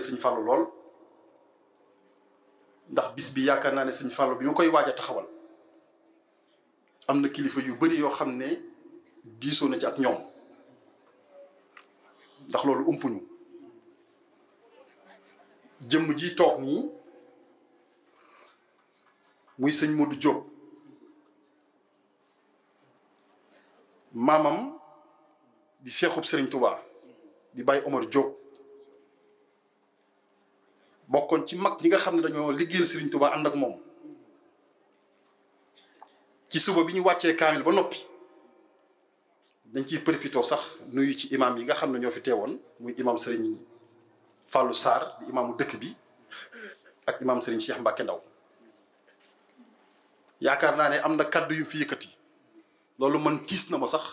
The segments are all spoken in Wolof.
Sëñ Fallu lool ndax bis bi yaakaar naa ne Sëñ Fallu bi ma koy waaj a taxawal am na kilifa yu bari yoo xam ne diisoo na ci ak ñoom ndax loolu umpuñu jëmm ji toog nii muy sëñ Modou Diop maamam di seexub Sëriñ Touba di Baye Omar Diop bokkoon ci mag ñi nga xam ne dañoo liggéeyal Sëriñ Touba ànd ak moom ci suba bi ñu wàccee kaamil ba noppi dañ ciy profité sax nuyu ci imam yi nga xam ne ñoo fi teewoon muy imam Sëriñ Fallou Sarr di imaamu dëkk bi ak imam Sëriñ Cheikh Mbacke Ndaw yaakaar naa ne am na kaddu yu fi yëkkati loolu man tiis na ma sax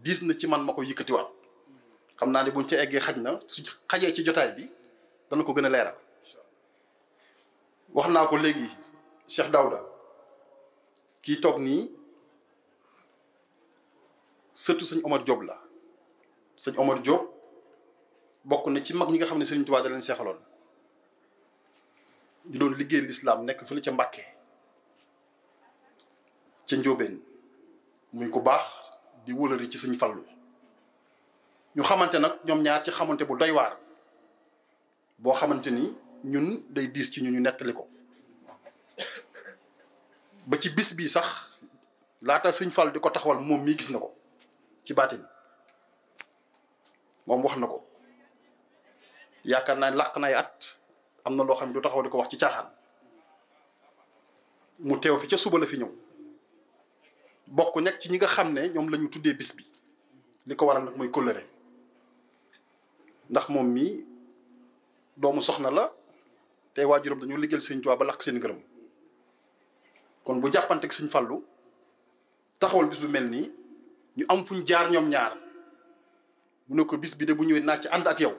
diis na ci man ma ko yëkkatiwaat xam naa ne buñ ci eggee xaj na su xajee ci jotaay bi dana ko gën a leeral wax naa ko léegi Cheikh Daouda kii toog nii sëtu sëñ Omar Diop la sëñ Omar Diop bokk na ci mag ñi nga xam ne Sëriñ Tuubaa da leen seexaloon di doon liggéey lislaam nekk fële ca Mbàkke ca Njóobeen muy ku baax di wëlëri ci sëñ Fallu ñu xamante nag ñoom ñaar ci xamante bu doy waar boo xamante ni ñun day diis ci ñu nettali ko ba ci bis bii sax laata sëñ Fallu di ko taxawal moom mii gis na ko ci baatin moom wax na ko yaakaar naa làq nay at am na loo xam ne du taxaw di ko wax ci caaxaan mu teew fi ca suba la fi ñëw bokk nekk ci ñi nga xam ne ñoom la ñu tuddee bis bi li ko waral nag mooy kóllëre ndax moom mii doomu soxna la te waajuram dañoo liggéeyal Sëñ Tuubaa ba làq seen ngërëm kon bu jàppanteeg Sëñ Fallu taxawal bis bu mel nii ñu am fuñ jaar ñoom ñaar mu ne ko bis bi de bu ñëwee naa ci ànd ak yow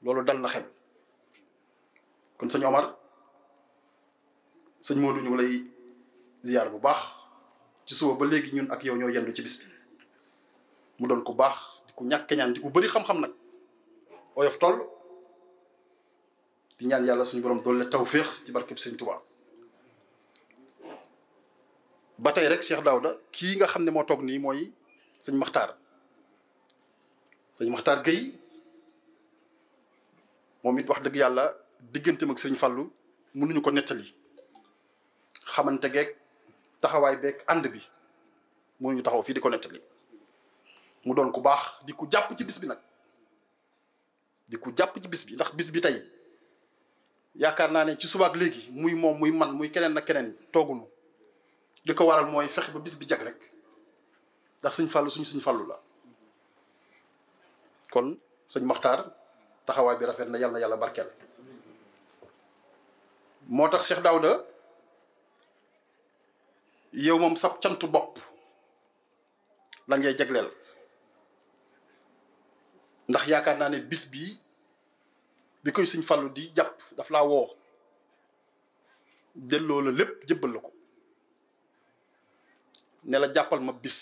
loolu dal na xel kon sëñ Omar sëñ Modou ñu ngi lay ziyaar bu baax ci suba ba léegi ñun ak yow ñoo yendu ci bis bi mu doon ku baax di ku ñàkk ñaan di ku bëri xam-xam nag oyof toll di ñaan yàlla suñu borom doole tawféex ci barkeb sëñ Tuubaa ba tey rek Cheikh Daouda kii nga xam ne moo toog nii mooy sëñ Maxtaar Gueye moom it wax dëgg yàlla digganteem ak sëñ Fallu mënuñu ko nettali xamante geeg taxawaay beeg ànd bi mënuñu taxaw fii di ko nettali mu doon ku baax di ku jàpp ci bis bi nag di ku jàpp ci bis bi ndax bis bi tey yaakaar naa ne ci subaak léegi muy moom muy man muy keneen ak keneen toogunu li ko waral mooy fexe ba bis bi jag rek ndax sëñ Fallu suñ Fallu la kon sëñ Maxtaar taxawaay bi rafet na yàlla barkeel moo tax Cheikh Daouda yow moom sab cantu bopp la ngay jagleel ndax yaakaar naa ne bis bii bi koy sëñ Fallu di jàpp daf laa woo delloo la lépp jëbbal la ko ne la jàppal ma bis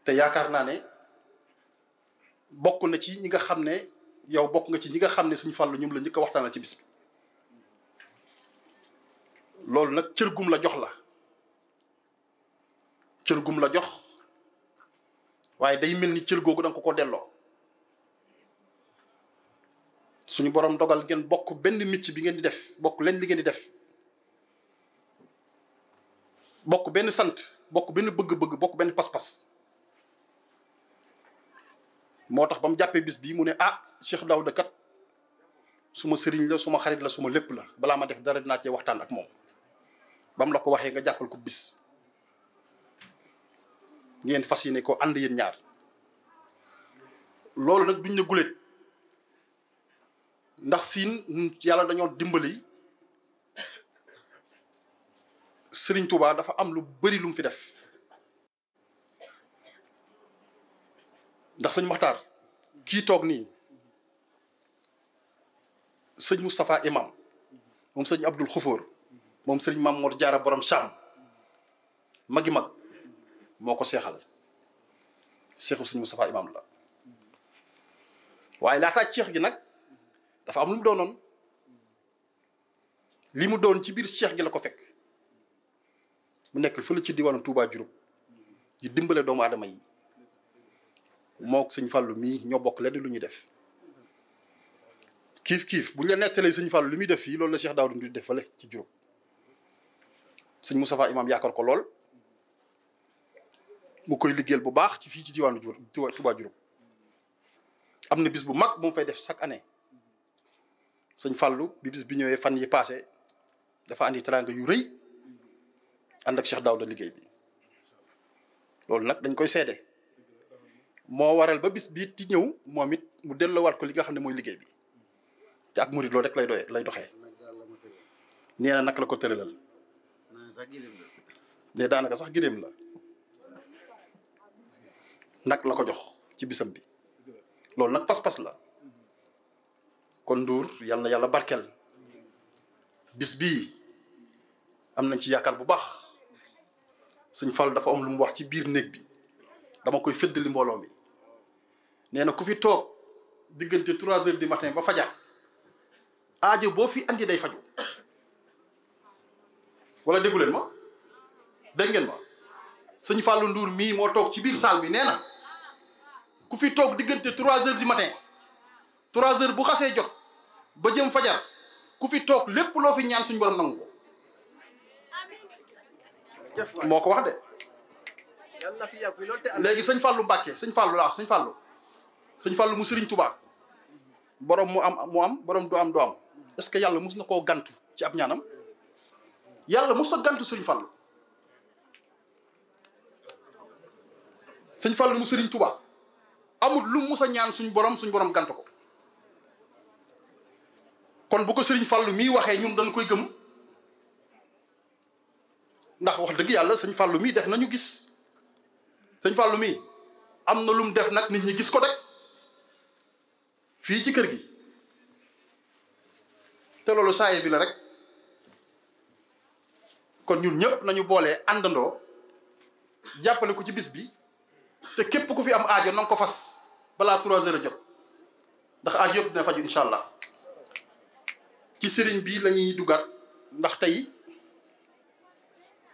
te yaakaar naa ne bokk na ci ñi nga xam ne yow bokk nga ci ñi nga xam ne sëñ Fallu ñoom la njëkk a waxtaanal ci bis bi loolu nag cër gum la jox waaye day mel ni cër googu danga ko delloo suñu borom dogal ngeen bokk benn métier bi ngeen di def bokk leen li ngeen di def bokk benn sant bokk benn bëgg-bëgg bokk benn pas-pas moo tax ba mu jàppee bis bii mu ne Cheikh Daouda kat suma sëriñ la suma xarit la suma lépp la balaa ma def dara dinaa cee waxtaan ak moom ba mu la ko waxee nga jàppal ko bis ngeen fas yéene ko ànd yéen ñaar loolu nag duñ ne guléet ndax siin yàlla dañoo dimbali Sëriñ Tuubaa dafa am lu bari lu mu fi def ndax sëñ Maxtaar kii toog nii sëñ Moustapha Imam moom sëñ Abdul Xufoor moom sëñ Maam Mor Jaara borom Saam magi mag moo ko seexal seexu sëñ Moustapha Imam la waaye laataa ceex gi nag dafa am lu mu doonoon li mu doon ci biir ceex gi la ko fekk mu nekk fële ci diwaanu Touba Diouroup di dimbale doomu aadama yi moo sëñ Fallu mii ñoo bokk lenn lu ñuy def kiif bu ñu la nettalee sëñ Fallu li muy def fii loolu la Cheikh Daouda di def fële ci Diouroup sëñ Moustapha Imam yaakaar ko lool mu koy liggéeyal bu baax ci fii ci diwaanu Touba Diouroup am na bis bu mag bu mu fay def chaque année sëñ Fallu bi bis bi ñëwee fan yi passé dafa andi teraanga yu rëy ànd ak Cheikh Daouda liggéey bi loolu nag dañ koy seede moo waral ba bis bii di ñëw moom it mu delloowaat ko li nga xam ne mooy liggéey bi te ak murid loolu rek lay doxee nee na nag la ko tëralal ne daanaka sax giléem la nag la ko jox ci bisam bi loolu nag pas-pas la kon Ndour yal na yàlla barkeel bis bii am nañ ci yaakaar bu baax sëñ Fall dafa am lu mu wax ci biir néeg bi dama koy féddali mbooloo mi nee na ku fi toog diggante 3 heures du matin ba fajar aajo boo fi andi day faju wala déggu leen ma dégg ngeen ma sëñ Fallou Ndour mii moo toog ci biir salle bi nee na ku fi toog diggante 3 heures du matin 3 heures bu xasee jot ba jëm fajar ku fi toog lépp loo fi ñaan suñu borom nangu ko moo ko wax de léegi sëñ Fallou Mbacke sëñ Fallou laa sëñ Fallou mu Serigne Touba borom mu am borom du am est-ce que yàlla mus na koo gantu ci ab ñaanam yàlla mus na gantu Serigne Fallou sëñ Fallou mu Serigne Touba amul lu mus a ñaan suñ borom gantu ko kon bu ko Serigne Fallou mii waxee ñun dañ koy gëm ndax wax dëgg yàlla sëñ Fallou mii def nañu gis sëñ Fallou mii am na lu mu def nag nit ñi gis ko rek fii ci kër gi te loolu saaye bi la rek kon ñun ñëpp nañu boolee àndandoo jàppale ko ci bis bi te képp ku fi am aajo na nga ko fas balaa 3 heures a jot ndax aajo yëpp dina faju incha allah ci sëriñ bi la ñuy dugaat ndax tey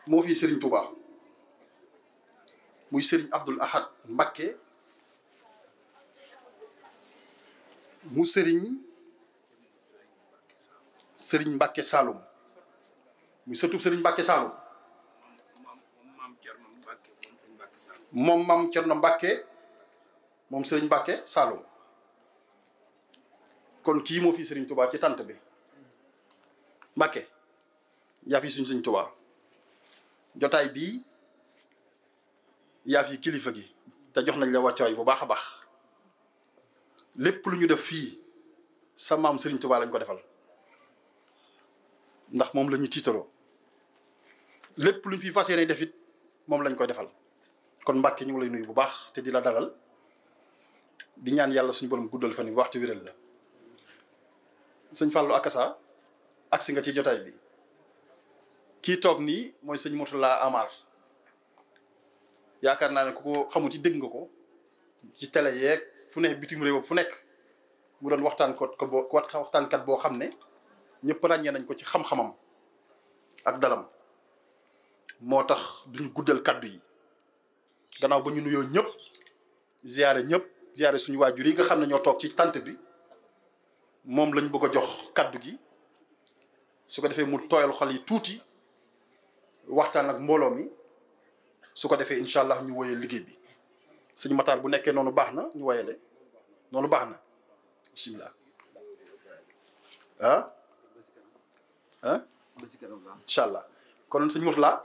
moo fi sëriñ Touba muy sëriñ Abdoul Ahad Mbacké mu sëriñ Mbacké Saloum muy sëtub sëriñ Mbacké Saloum moom maam Cerno Mbacké moom sëriñ Mbacké Saloum kon kii moo fi sëriñ Touba ci tant bi Mbacké yaa fi suñ sëriñ Touba jotaay bii yaa fi kilifa gi te jox nañ la wàccuwaay bu baax a baax lépp lu ñu def fii sa maam Serigne Touba lañ ko defal ndax moom la ñu tiitaroo lépp lu ñu fi fas yéene def it moom lañ koy defal kon Mbacké ñu ngi lay nuyu bu baax te di la dalal di ñaan yàlla suñu borom guddal fan yi waxtu wéral la sëñ Fallou Akassa agsi nga ci jotaay bi kii toog nii mooy sëñ Mourtala Amar yaakaar naa ne ku ko xamut ci dégg nga ko ci télé yeeg fu nekk bitim réew fu nekk mu doon waxtaankat boo xam ne ñëpp ràññee nañ ko ci xam-xamam ak dalam moo tax duñu guddal kaddu yi gannaaw ba ñu nuyoo ñëpp ziyaare suñu waajur yi nga xam ne ñoo toog ci tant bi moom lañ bëgg a jox kaddu gi su ko defee mu tooyal xol yi tuuti waxtaan ak mbooloo mi su ko defee incha allah ñu woyee liggéey bi sëñ Matar bu nekkee noonu baax na ñu woyale noonu baax na bisimilah incha allah kon sëñ Mourtala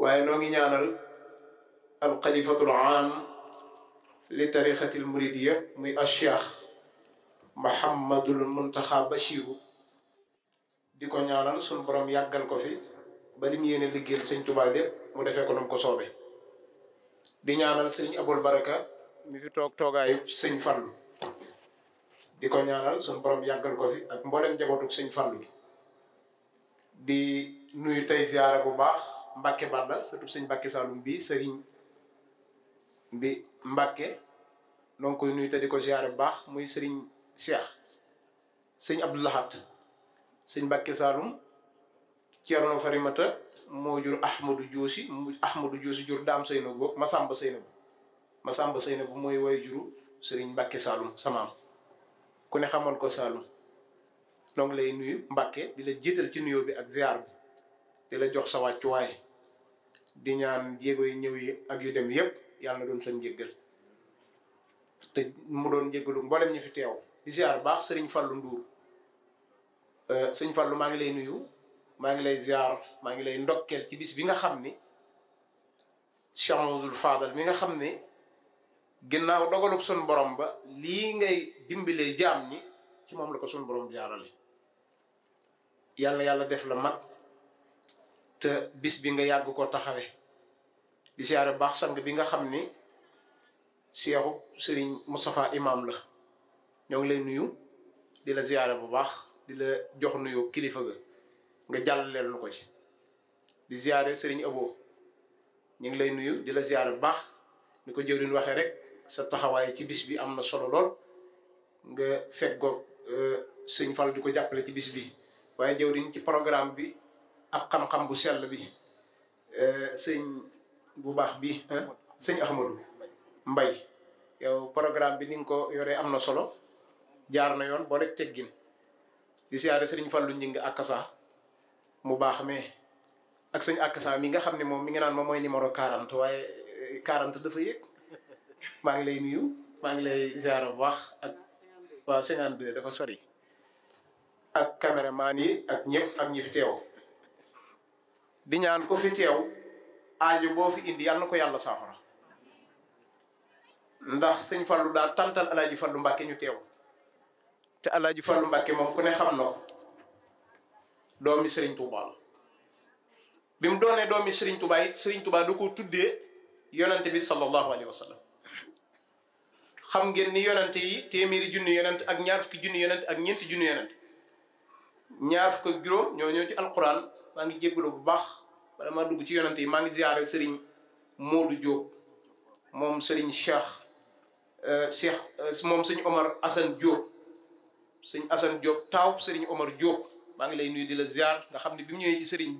waaye noo ngi ñaanal al xalifatul aam li tariqatil muridiya muy Cheikh Mouhamadul Muntaxa Bachiru di ko ñaanal suñu borom yàggal ko fi ba li mu yéene liggéeyal sëñ Tuubaa lépp mu defee ko nu mu ko soobee di ñaanal sëñ Abul Baraka mi fi toogaayu sëñ Fallu di ko ñaanal suñu borom yàggal ko fi ak mboolem njabootu sëñ Fallu gi di nuyu tey ziyaara bu baax Mbacké Balla surtout sëñ Mbacké Saloum bi sëriñ bi Mbacké noo ngi koy nuyu te di ko ziyaara bu baax muy sëriñ Cheikh sëñ Abdou Lahad sëñ Mbacké Saloum Ceerno Farimata moo jur Ahmadou Diosi jur Daam Seynabu boobu Masamba Seynabu mooy way juru sëriñ Mbacké Saloum samaam ku ne xamoon ko Saloum donc lay nuyu Mbacké di la jiital ci nuyoo bi ak ziar bi di la jox sa wàccuwaay di ñaan jéego yi ñëw yi ak yu dem yépp yàlla na doon sa njéggal te mu doon njéggalu mboolem ñu fi teew di ziar baax sëriñ Fallou Ndour sëñ Fallou maa ngi lay nuyu maa ngi lay ziar maa ngi lay ndokkeel ci bis bi nga xam ni Cheikh Mamadou Fadal mi nga xam ni ginnaaw dogalub sun borom ba lii ngay dimbalee jaam ñi ci moom la ko sun borom jaarale yàlla yàlla def la mag te bis bi nga yàgg ko taxawe di siyaare baax sang bi nga xam ni Seexu Sëriñ Moustapha imam la ñoo ngi lay nuyu di la ziyaare bu baax di la jox nuyu kilifa ga nga jàllaleel nu ko ci di ziyaare Sëriñ Abo ñu ngi lay nuyu di la ziyaare bu baax ni ko jëwriñ waxee rek sa taxawaay ci bis bi am na solo lool nga feggoog sëñ Fall di ko jàppale ci bis bi waaye jëwriñ ci programme bi ak xam-xam bu sell bi sëñ bu baax bi sëñ Ahmadou Mbay yow programme bi ni nga ko yoree am na solo jaar na yoon boo rek teggin di siyaare sëriñ Fallu ñi nga akasa mu baax mais ak sëñ akasa mi nga xam ne moom mi ngi naan moom mooy numéro 40 waaye 40 dafa yëg maa ngi lay nuyu maa ngi lay ziyaare bu baax ak waaw 52 dafa sori ak caméraman yi ak ñëpp ak ñi fi teew di ñaan ko fi teew aajo boo fi indi yàlla na ko yàlla saafara ndax sëñ Fallu daal tantal Alaaji Fallu Mbàkke ñu teew te Alaaji Fallu Mbàkke moom ku ne xam na ko doomi Sëriñ Tuubaa la bi mu doonee doomi Sëriñ Tuubaa it Sëriñ Tuubaa da ko tuddee yonente bi sallallahu alayhi wa sallam xam ngeen ni yonente yi téeméeri junni yonente ak ñaar fukki junni yonente ak ñeenti junni yonente ñaar fukk ak juróom ñoo ñëw ci alquran maa ngi jéggalu bu baax wala maa dugg ci yonente yi maa ngi ziyaare Sëriñ Moodu Jóob moom Sëriñ Cheikh moom sëñ Omar Assane Diop sëñ Assane Diop taaw sëriñ Omar Diop maa ngi lay nuyu di la ziar nga xam ne bi mu ñëwee ci sëriñ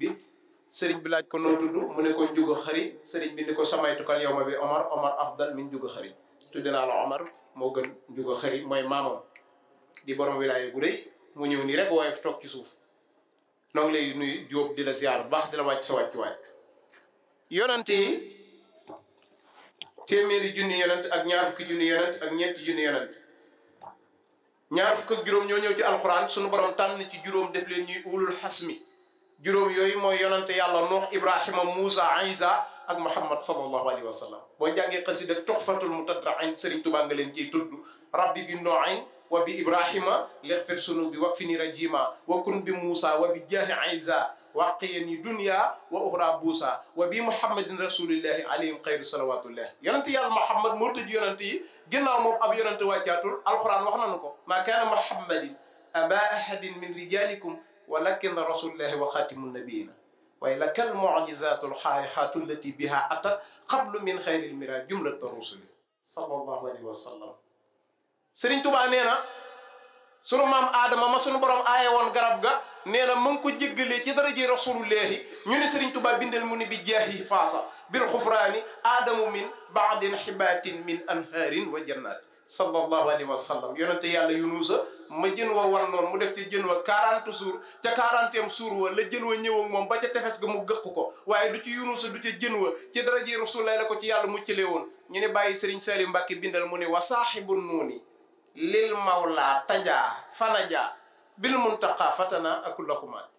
bi laaj ko noo tudd mu ne ko Njuga Xari sëriñ bi ni ko samaytukal yow ma bi Omar afdal min Njuga Xari tudde naa la Omar moo gën Njuga Xari mooy maamam di borom wilaaye gu rëy mu ñëw nii rek waaye fi toog ci suuf noo ngi lay nuyu Diop di la ziar bu baax di la wàcc sa wàccuwaay yonante yi téeméeri junni yonent ak ñaar fukki junni yonent ak ñeenti junni yonent ñaar fukk ak juróom ñoo ñëw ci alxuraan sunu borom tànn ci juróom def leen ñuy ulul xasmi juróom yooyu mooy yonente yàlla Nuux Ibrahima Moussa Isa ak Muhammad sallallahu alayhi wa sallam boo jàngee xasida Tuxfatul Mutadrain Sëriñ Tuubaa nga leen ciy tudd rabbi bi Nuuhin wa bi Ibrahima lixfir sunubi wakfini rajima wa kun bi Moussa wa bi jaahi Isa waqiyani dunya wa uxra buusa wa bi muhammadin rasulillahi alayhim xayru salawatullah yonente yàlla Muhammad moo tëj yonente yi ginnaaw moom ab yonente wàccaatul alquran wax nañu ko maa kaana muhammadin aba ahadin min rijalikum walakin rasulillahi wa xatimu nabiyina waaye lakal mujizatul xaarixatu allati biha atat qablu min xayril mira jumlata rusuli sallallahu alayhi wa sallam Sëriñ Tuubaa nee na sunu maam Adama ma sunu borom aaye woon garab ga nee na mu ngi ko jéggalee ci daraje rasulullahi ñu ne Sëriñ Tuubaa bindal mu ni bi jaahi faasa bil xufraani aadamu min baadin xibaatin min anhaarin wa jannaat sallallahu alayhi wa sallam yonente yàlla Yunusa ma jën wa war noonu mu def ci jën wa 40 jours ca 40e suur wa la jën wa ñëw ak moom ba ca tefes ga mu gëq ko waaye du ci Yunusa du ca jën wa ci daraje rasulullahi la ko ci yàlla muccalee woon ñu ne bàyyi Sëriñ Saaliw Mbàkke bindal mu ne wa saaxibu nuuni lil mawla tajaa fanaja bil muntaqa fatana akulla xumaat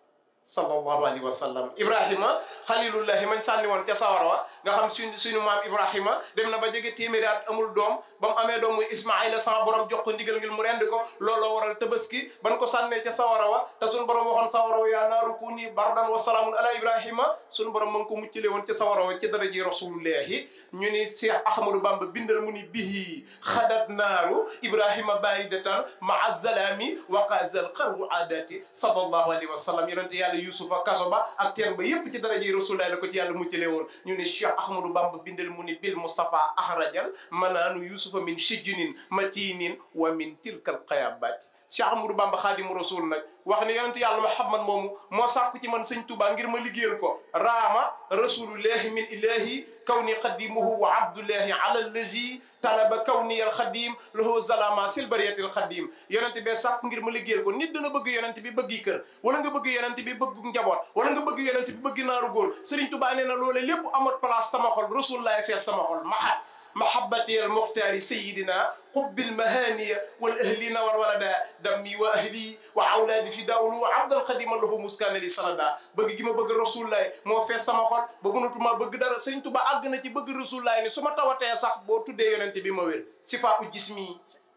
sallallahu alayhi wa sallam Ibrahima xalilullahi mañ sànni woon ca sawara wa nga xam suñu maam Ibrahima dem na ba jege téeméeri at amul doom ba mu amee doom muy Ismaayla sama borom jox ko ndigal ngir mu rendi ko looloo waral tabaski ban ko sànnee ca sawara wa te suñu borom waxoon sawara wa yaa naaru kuuni bardan wa salaamun ala Ibrahima suñu borom ma ngi ko muccale woon ca sawara wa ci daraji rasulullahi ñu ni Cheikh Ahmadou Bamba bindal mu ni bihi xadat naaru Ibrahima baidatan maa zalami wa qazal xarwu aadati sallallahu alayhi wa sallam yonente yàlla Yusufa kaso ba ak teen ba yépp ci daraji rasulullahi la ko ci yàlla muccale woon ñu ni Cheikh Ahmadou Bamba bindal mu ni bil Mustafa ahrajal manaanu Yusufa min shijinin matinin wa min tilkal qayabat Cheikh Ahmadou Bamba Xaadimu Rasul nag wax ne yonente yàlla Muhammad moomu moo sàkku ci man sëñ Tuubaa ngir ma liggéeyal ko raama rasulullahi min ilahi kawni qadimuhu wa abdullahi ala allazi talaba kawni al xadim lahu zalama sil bariyatil xadim yonente bee sàkku ngir ma liggéeyal ko nit dana bëgg yonente bi bëggi kër wala nga bëgg yonente bi bëgg njaboot wala nga bëgg yonente bi bëgg naaru góor Sëriñ Tuubaa nee na loole lépp amat place sama xol rasulullahi fees sama xol mahabbati al muxtaari sayidina xubbil mahaniya wal ahlina wal walada dammi wa ahli wa awlaadi fi dawlu wa abdal xadima lahu muskaana li sanada bëgg gi ma bëgg rasulullahi moo fees sama xol ba mënatuma bëgg dara Sëriñ Tuubaa àgg na ci bëgg rasulullahi ni su ma tawatee sax boo tuddee yonente bi ma wér sifa u jismi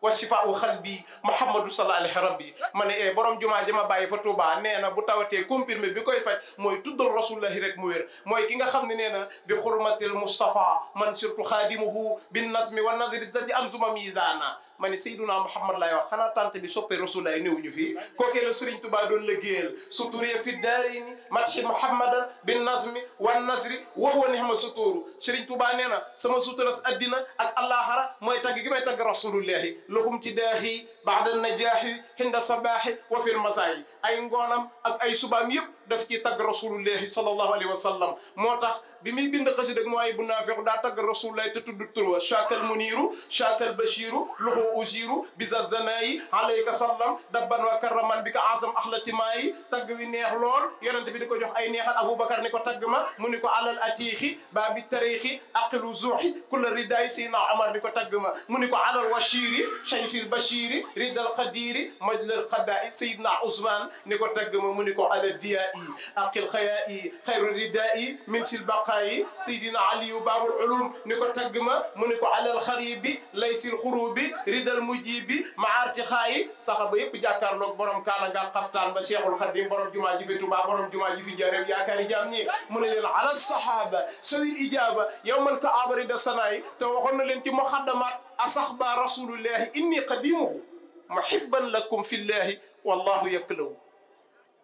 wa sifaau xalbi Muhammadu sallallahu alayhi rabbi ma ne borom jumaa ji ma bàyyi fa Touba nee na bu tawatee comprimé bi koy faj mooy tuddal rasulullahi rek mu wér mooy ki nga xam ne nee na bi xurmatil Mustafa man surtout xaadimuhu bin nazmi wa nazri zaji antuma misana ma ne Seyduna Muhammad laay wax xanaa tante bi soppee rasulullahi néewuñu fii kookee la Serigne Touba doon liggéeyal suturiya fi daarini madhi Muhammadan bin nazmi wa nazri wax wa nihma suturu Serigne Touba nee na sama suturas addina ak allahara mooy tagg gi may tagg rasulullahi loxum ci daaxi baada najaahi hinda sabaahi wa fil masaayi ay ngoonam ak ay subaam yëpp daf ci tagg rasulullahi sallallahu alayhi wa sallam moo tax bi muy bind xasida ak mooy bu naafiq daa tagg rasulullahi te tudd turwa chakal muniru chakal bashiru loxo usiru bisa zanayi alayka sallam dabban wa karraman bi ka azam axlatimaayi tagg wi neex lool yonente bi di ko jox ay neexal aboubacar ni ko tagg ma mu ni ko alal atiixi baa bi tariixi aqilu zuuxi kulla ridaay sayna omar di ko tagg ma mu ni ko alal washiri shayfil bashiri ridal qadiri majlal qadaai sayidna ousmane ni ko tagg ma mu ni ko ala diyaai aqil xayaai xayru ridaai min sil baqaayi sayidina aliyu baabul ulum ni ko tagg ma mu ni ko alal xaribi laysil xurubi ridal mujibi maarti xaayi saxaba yëpp jàkkaarloog borom kaala nga xaftaan ba cheikhul xadim borom jumaa ji fi Tuubaa borom jumaa ji fi jaareem yaakaari jaam ñi mu ne leen ala sahaba sawil ijaba yowmal kaaba rida sanayi te waxoon na leen ci muxaddamaat asaxba rasulullahi inni qadimuhu muhibban lakum fillahi wallahu yaklaw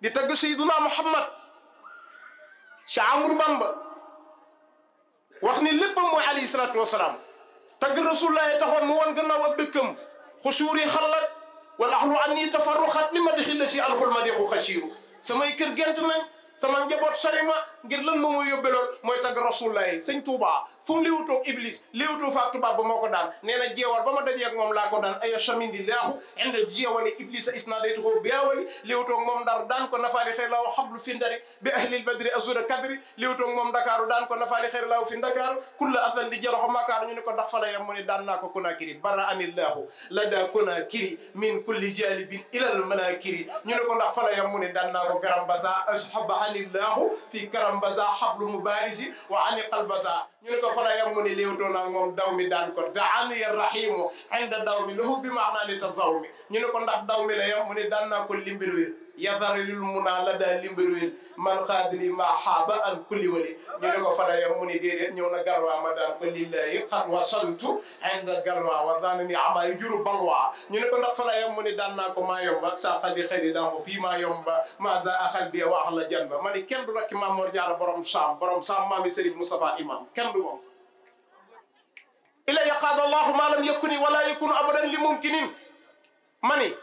di tagg sayyiduna Muhammad Cheikh Amadou Bamba wax ni léppam mooy alayhi salaatu wasalaam tagg rasulullahi taxoon mu woon gannaaw ab dëkkam xusuuri xallat wala axlu anni tafarruxat li ma dixil la si alxul ma dixu xasiiru samay kër gent nañ sama njaboot sori ma ngir lan moom mooy yóbbe lool mooy tagg rasulullahi sëñ Touba fu mu liwutoog iblis liwutoo faak tubaab ba moo ko daan nee na jeewal ba ma dajee ak moom laa ko daan aya chamindi laahu inde jeewali iblisa isna day tuxoo biyaawali liwutoog moom ndar daan ko nafaali xëy laaw xablu fi ndari bi ahlil badri azura kadri liwutoog moom ndakaaru daan ko nafaali xëy laaw fi ndakaaru kulla athan di jaroxo makaaru ñu ne ko ndax fa la yem mu ne daan naa ko Konakiri bara anillahu la daa Konakiri min kulli jalibin ilal manakiri ñu ne ko ndax fa la yem mu ne daan naa ko Garambasa ashhaba anillahu fi Garambasa hablu mubarisi wa ani qalbasa ñu ne ko fara yam mu ne léewtoo naa moom daw mi daan ko daani ya rahimu inda daw mi lahu bi maanaa li tasaw mi ñu ne ko ndax daw mi la yam mu ne daan naa ko limbir wi yadarilul munaa la daa limbir wi man xaadiri ma xaaba an kulli wali ñu ne ko fara yam mu ne déedéet ñëw na galwaa ma daan ko lillahi xat wasantu inda galwaa wa daana ni ama yu juru balwaa ñu ne ko ndax fara yam mu ne daan naa ko maa yomba sa xadi xëydi daa ko fii maa yomba ma za axal bi wax la janba ma ne kenn du rakki Maam Mor Jaara borom saam maami Sëriñ Moustapha imam kenn du moom ila yaqaada allahu ma lam yakuni wala yakunu abadan li mumkinin ma ni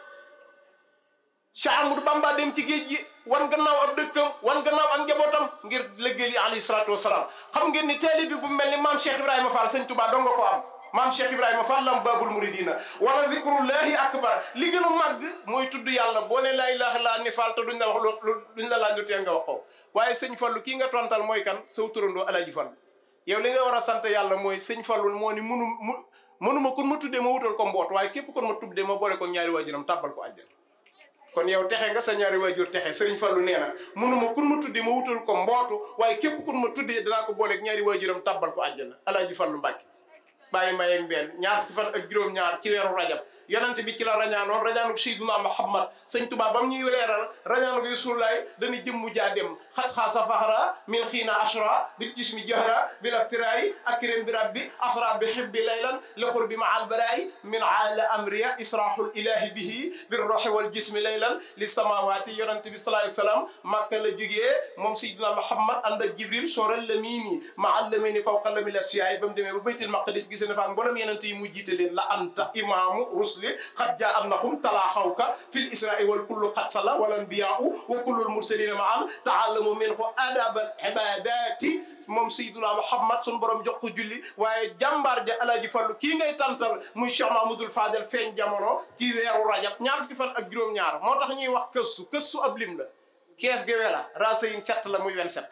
Cheikh Amadou Bamba dem ci géej gi wan gannaaw ab dëkkam wan gannaaw ak njabootam ngir liggéey li alayhi salaatu wasalaam xam ngeen ni taalibe bi bu mel ni maam Cheikh Ibrahima Fall sëñ Touba dong nga ko am maam Cheikh Ibrahima Fall lam babul muridina wala zikrullahi akbar li gën a màgg mooy tudd yàlla boo ne laa ilaha illa ni Fall te duñ la wax duñ la laaj lu tee nga wax ko waaye sëñ Fallu kii nga tontal mooy kan saw turandoo Alaaji Fall yow li nga war a sant yàlla mooy sëñ Fallu moo ni mënuma kon ma tuddee ma wutal ko mboot waaye képp kon ma tuddee ma boole ko ñaari waajuram tàbbal ko àjjana kon yow texe nga sa ñaari waajur texe Sëriñ Fallu nee na mënuma kun ma tuddee ma wutal ko mbootu waaye képp kun ma tuddee danaa ko booleeg ñaari waajuram tàbbal ko àjjana Alaaji Fallu Mbàkke bàyyi mayeeg benn ñaar fukki fan ak juróom-ñaar ci weeru rajab yonente bi ci la rañaanoon rañaanuk Seydina Muhammad sëñ Tuubaa bam ñuy leeral rañaanuk Rasulullaay dañuy jëmmu jaa dem xat xaasa faxra min xiina ashra bil jismi jahra bil aftiraayi akrim bi rabbi asra bi xibbi laylan lexur bi ma albaraayi min ala amriya israhul ilahi bihi bir roxi wal jismi laylan li samawaati yonente bi sallallahu alayhi wasallam Makka la jógee moom Seydina Muhammad ànd ak Jibril soral la miini ma allamini fawqa lamil asyaay ba mu demee ba baytul maqdis gis na fa mboolem yonente yi mu jiite leen la anta imaamu rusli xat jaa annahum talaaxawka fil israai wal kullu xat sala wal anbiyaau wa kullul mursalina ma an taalamu minhu adabal ibadati moom Seydina Muhammad sun borom jox ko julli waaye jàmbaar ja Alaaji Fallu kii ngay tantal muy Cheikh Mahmadul Fadel feeñ jamono ci weeru rajab ñaar fukki fan ak juróom-ñaar moo tax ñuy wax këssu ab lim la keef ge wela rasayin 7 la muy 27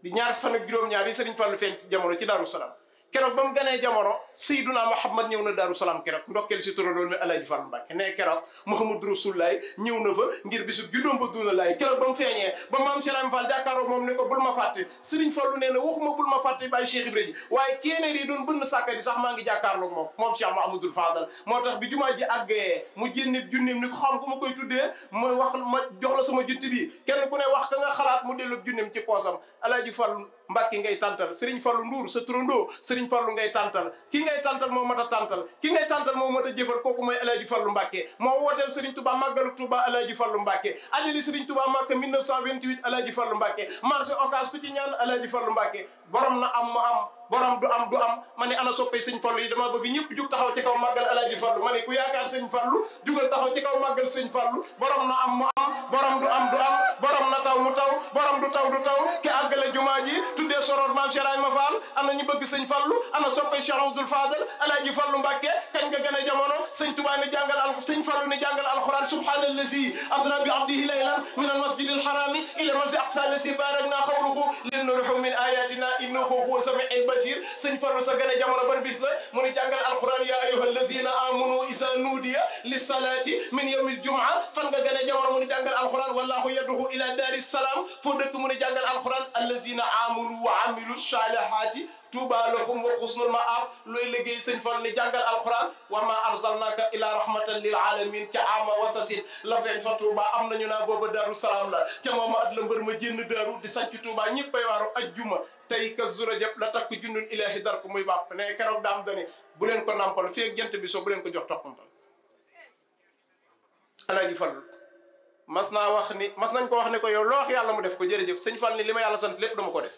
di ñaar fan ak juróom-ñaar yi Sëriñ Fallu feeñ ci jamono ci Daaru Salaam keroog ba mu ganee jamono Seyduna Muhammad ñëw na Daaru Salaam keroog ndokkeel si turandoon mi Alaaji Fallu Mbàkke ne keroog Muhammadu Rasulullaay ñëw na fa ngir bisu juddoom ba duna laay keroog ba mu feeñee ba maam Sëriñ Fall jàkkaaroo moom ne ko bul ma fàtte Sëriñ Fallu nee na waxuma bul ma fàtte bàyyi Cheikh Ibrahima waaye kéenéer yi doon bënn sàkka di sax maa ngi jàkkaarloo moom Cheikh Mahamadul Fadal moo tax bi jumaa ji àggee mu génne junneem ni ko xam ku ma koy tuddee mooy wax ma jox la sama junti bi kenn ku ne wax ka nga xalaat mu dellu junneem ci poosam Alaaji Fallu Mbàkke ngay tàntal Sëriñ Fallu Nduur sa turandoo Sëriñ Fallu ngay tàntal ki ngay tàntal moo mat a tàntal ki ngay tàntal moo mat a jëfal kooku mooy Alaaji Fallu Mbàkke moo wooteel Sëriñ Tuubaa màggalu Tuubaa Alaaji Fallu Mbàkke ajali Sëriñ Tuubaa Màkka 1928 Alaaji Fallu Mbàkke marché Ocass ku ci ñaan Alaaji Fallu Mbàkke borom na am mu am borom du am ma ne ana soppee Sëñ Fallu yi dama bëgg ñëpp jug taxaw ci kaw màggal Alaaji Fallu ma ne ku yaakaar Sëñ Fallu jugal taxaw ci kaw màggal Sëñ Fallu borom na am mu am borom du am borom na taw mu taw borom du taw ki àggale jumaa ji tuddee soroor maam Cheikh Ibrahima Fall ana ñu bëgg Sëñ Fallu ana soppee Cheikh Abdoul Fadal Alaaji Fallu Mbàkke kañ nga gën a jamono Sëñ Tuubaa ne jàngal Sëñ Fallu ne jàngal alquran subhaanallazi asra bi abdihi laylan min almasjidil harami ila masjid aqsa allazi barakna hawlahu linurihu min ayatina innahu huwa samiul basir Sëñ Fallu sa gën a jamono ban bis la mu ne jàngal alquran ya ayyuha alladina amanu isa nudiya lissalati min yawmil jumaa fan nga gën a jamono mu ne jàngal alquran wallahu yad'u ila daris salam foo dëkk mu ne jàngal alquran allazina amanu wa amilu salihati tuuba lahum wa husnul maab looy liggéey Sëñ Fallu ni jàngal alquran wa ma arsalnaka ila rahmatan lil alamin ca ama wasasin la feeñ fa Tuuba am nañu naa booba Daaru Salaam la ca mooma at la mbër ma jénn daaru di sanc Tuuba ñëppay waaru ajjuma tey ka zurajab la takk jundun ilahi dar ko muy bàpp ne keroog daam dani bu leen ko nampal fii ak jant bi so bu leen ko jox toqantal Alaaji Fallu mas nañ ko wax ne ko yow loo wax yàlla mu def ko jërëjëf Sëñ Fallu ni li ma yàlla sant lépp dama ko def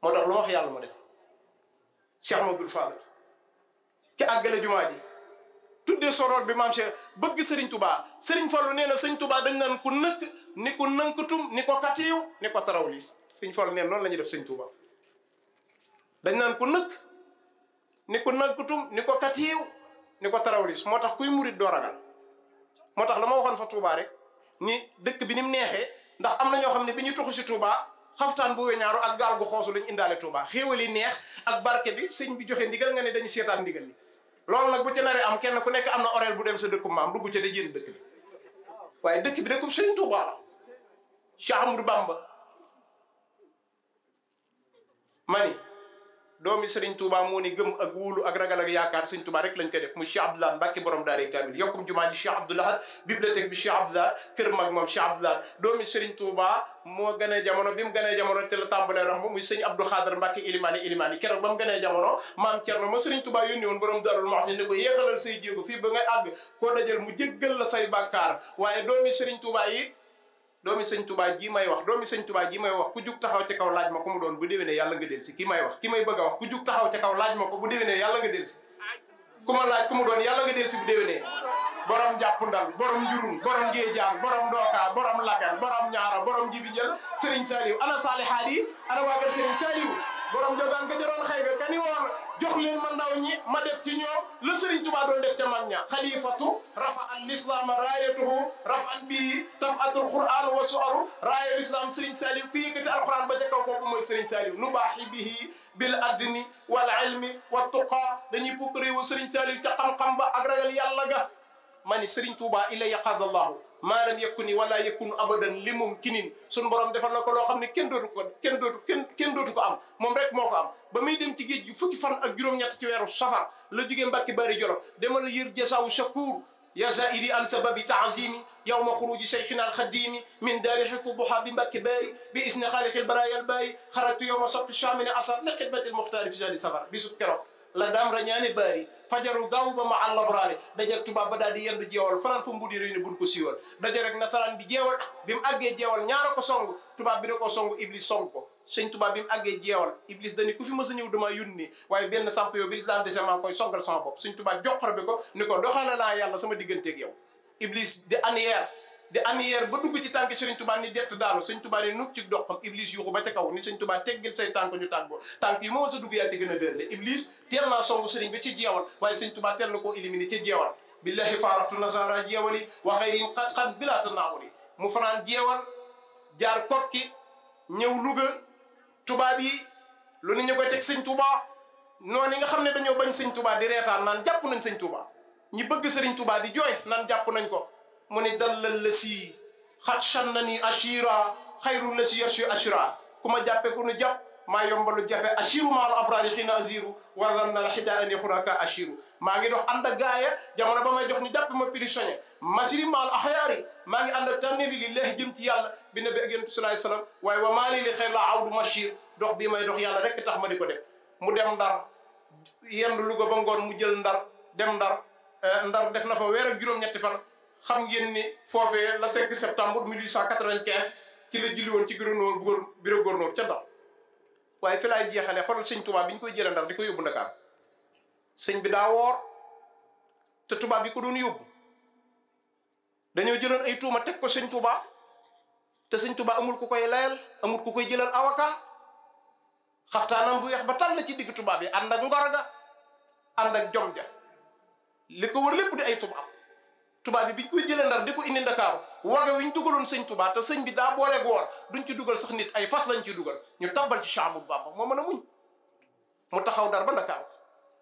moo tax lu ma wax yàlla mu def Cheikh Mamadou Fadal ki àggale jumaa ji tuddee soroor bi maam Cheikh bëgg Sëriñ Tuubaa Sëriñ Fallu nee na Sëñ Tuubaa dañ naan ku nëkk ni ko nënkatum ni ko katiiw ni ko tarawliis Sëñ Fallu nee noonu la ñuy def Sëñ Tuubaa dañ naan ku nëkk ni ko nënkatum ni ko katiiw ni ko tarawliis moo tax kuy murit doo ragal moo tax la ma waxoon fa Tuubaa rek ni dëkk bi ni mu neexee ndax am na ñoo xam ne bi ñu tuxu si Tuubaa xaftaan bu weñaaru ak gaal gu xoosu lañ indaale Touba xéewal yi neex ak barke bi sëñ bi joxe ndigal nga ne dañu seetaan ndigal li loolu nag bu ci naree am kenn ku nekk am na orel bu dem sa dëkkum maam dugg ca da jënd dëkk bi waaye dëkk bi dëkkum sëñ Touba la Cheikh Amadou Bamba mani doomi Sëriñ Touba moo ni gëm ak wóolu ak ragal ak yaakaar Sëñ Touba rek lañ koy def mu Cheikh Abdoulaye Mbacke borom daare kamil yokkum jumaa ji Cheikh Abdoulaye bibliothèque bi Cheikh Abdoulaye kër mag moom Cheikh Abdoulaye doomi Sëriñ Touba moo gënee jamono bi mu gënee jamono te la tàmbalee ram muy sëñ Abdou Khadre Mbacke ilimaani keroog ba mu gënee jamono maam Thierno ma Sëriñ Touba yónni woon borom Darou Mouhty ni ko yéexalal say jéego fii ba ngay àgg koo dajal mu jéggal la say bàkkaar waaye doomi Sëriñ Touba yi doomi Sëñ Tuubaa ji may wax ku jug taxaw ca kaw laaj ma ko mu doon bu déwénee yàlla nga del si ki may bëgg a wax ku jug taxaw ca kaw laaj ma ko bu déwénee yàlla nga del si ku ma laaj ku mu doon yàlla nga del si bu déwénee borom jàpp ndal borom njurun borom ngéejaan borom ndooka borom lagan borom ñaara borom jibi jël Sëriñ Saliou ana saalihaat yi ana waagal Sëriñ Saliou borom jogaan nga jëroon xëy ga kani woon jox leen ma ndaw ñi ma def ci ñoom la Sëriñ Tuubaa doon def ca mag ña xalifatu rafa al islam raayatuhu rafan bii tabatul quran wa suaru raaya l'islam Sëriñ Saliou ku yëkkati alquran ba ca kaw kooku mooy Sëriñ Saliou nu baaxi bihi bil adni wal ilmi wa tuqa dañuy bokk réewu Sëriñ Saliou ca xam-xam ba ak ragal yàlla ga ma ni Sëriñ Tuubaa illa yaqadallahu maa lam yakuni wala yakunu abadan li mumkinin suñu borom defal na ko loo xam ne kenn dootu ko am moom rek moo ko am ba muy dem ci géej gi fukki fan ak juróom-ñett ci weeru safar la jógee Mbàkke Bari Jolof demal yër jasaawu shakuur ya zairi an sababi taazimi yawma xuruji cheikhina alxadimi min daari xitu duha bi Mbàkke Bari bi isni xaalixil baraayal bayi xaratu yowma sabti chamine asar li xidmati lmuxtaari fi jali safar bisu keroog la daam rañaane baari fajaru gaaw ba ma àllabraari dajak tubaab ba daal di yendu jeewal fanaan fa mbudi réy ne buñ ko siiwal daje rek nasaraan bi jeewal bi mu àggee jeewal ñaara ko song tubaab bi da ko song iblis song ko sëñ tubaab bi mu àggee jeewal iblis dañu ku fi mës a ñëw dama yónni waaye benn samp yow bi lislaam dese maa koy songal sama bopp sëñ tubaab joxar bi ko ni ko doxaana naa yàlla sama digganteeg yow iblis di aniyeer ba dugg ci tànk Sëriñ Tuubaa ni dett daanu Sëñ Tuubaa ni nug ci doxam iblis yuuxu ba ca kaw ni Sëñ Tuubaa teggil say tànk ñu tàggoo tànk yi moo sa dugg yaa ci gën a dërle iblis teel naa songu sëriñ bi ci jeewal waaye Sëñ Tuubaa teel na koo éliminer ci jeewal billahi faaraxtu nasara jeewali wa xayrin xat bilaa tanaawuli mu fanaan jeewal jaar kokki ñëw Luga tubaab yi lu ni ñu koy teg Sëñ Tuubaa noonu nga xam ne dañoo bañ sëñ Touba di reetaan naan jàpp nañ sëñ Touba ñi bëgg sëriñ Touba di jooy naan jàpp nañ ko mu ne dallal la si xat chan na ni ashira xayru la si yarsi ashira ku ma jàppe ku nu jàpp maa yombalu jafe ashiru maal abrari xiina aziru waram na la xidaa andi xuraka ashiru maa ngi dox ànd ak gaaya jamono ba may jox ñu jàpp ma prisonnier masiri maal axyaari maa ngi ànd ak tànneefi lillahi jëm ci yàlla bi nabi ak yonent sallallahu alayhi wasallam waaye wa maa lii li xëy la awdu machir dox bii may dox yàlla rek tax ma di ko def mu dem ndar yendu Louga ba ngoon mu jël ndar dem ndar ndar def na fa weer ak juróom-ñetti fan xam ngeen ni foofee la 5 septembre 1895 ci la julli woon ci bureau gouverneur ca Ndar waaye fi laay jeexale xoolal sëñ Touba bi ñu koy jëlee ndar di ko yóbbu Ndakaar sëñ bi daa woor te tubaab bi ko doon yóbbu dañoo jëloon ay tuuma teg ko sëñ Touba te sëñ Touba amul ku koy layal amul ku koy jëlal avocat xaftaanam bu weex ba tàll ci digg tubaab yi ànd ak ngor ga ànd ak jom ja li ko wër lépp di ay tubaab bi biñ koy jëlee ndar di ko indi Ndakaaru waga wi ñu dugaloon sëñ Touba te sëñ bi daa booleeg woor duñ ci dugal sax nit ay fas lañ ciy dugal ñu tabbal ci Cheikh Ahmadou Bamba moo mën a muñ mu taxaw ndar ba Ndakaaru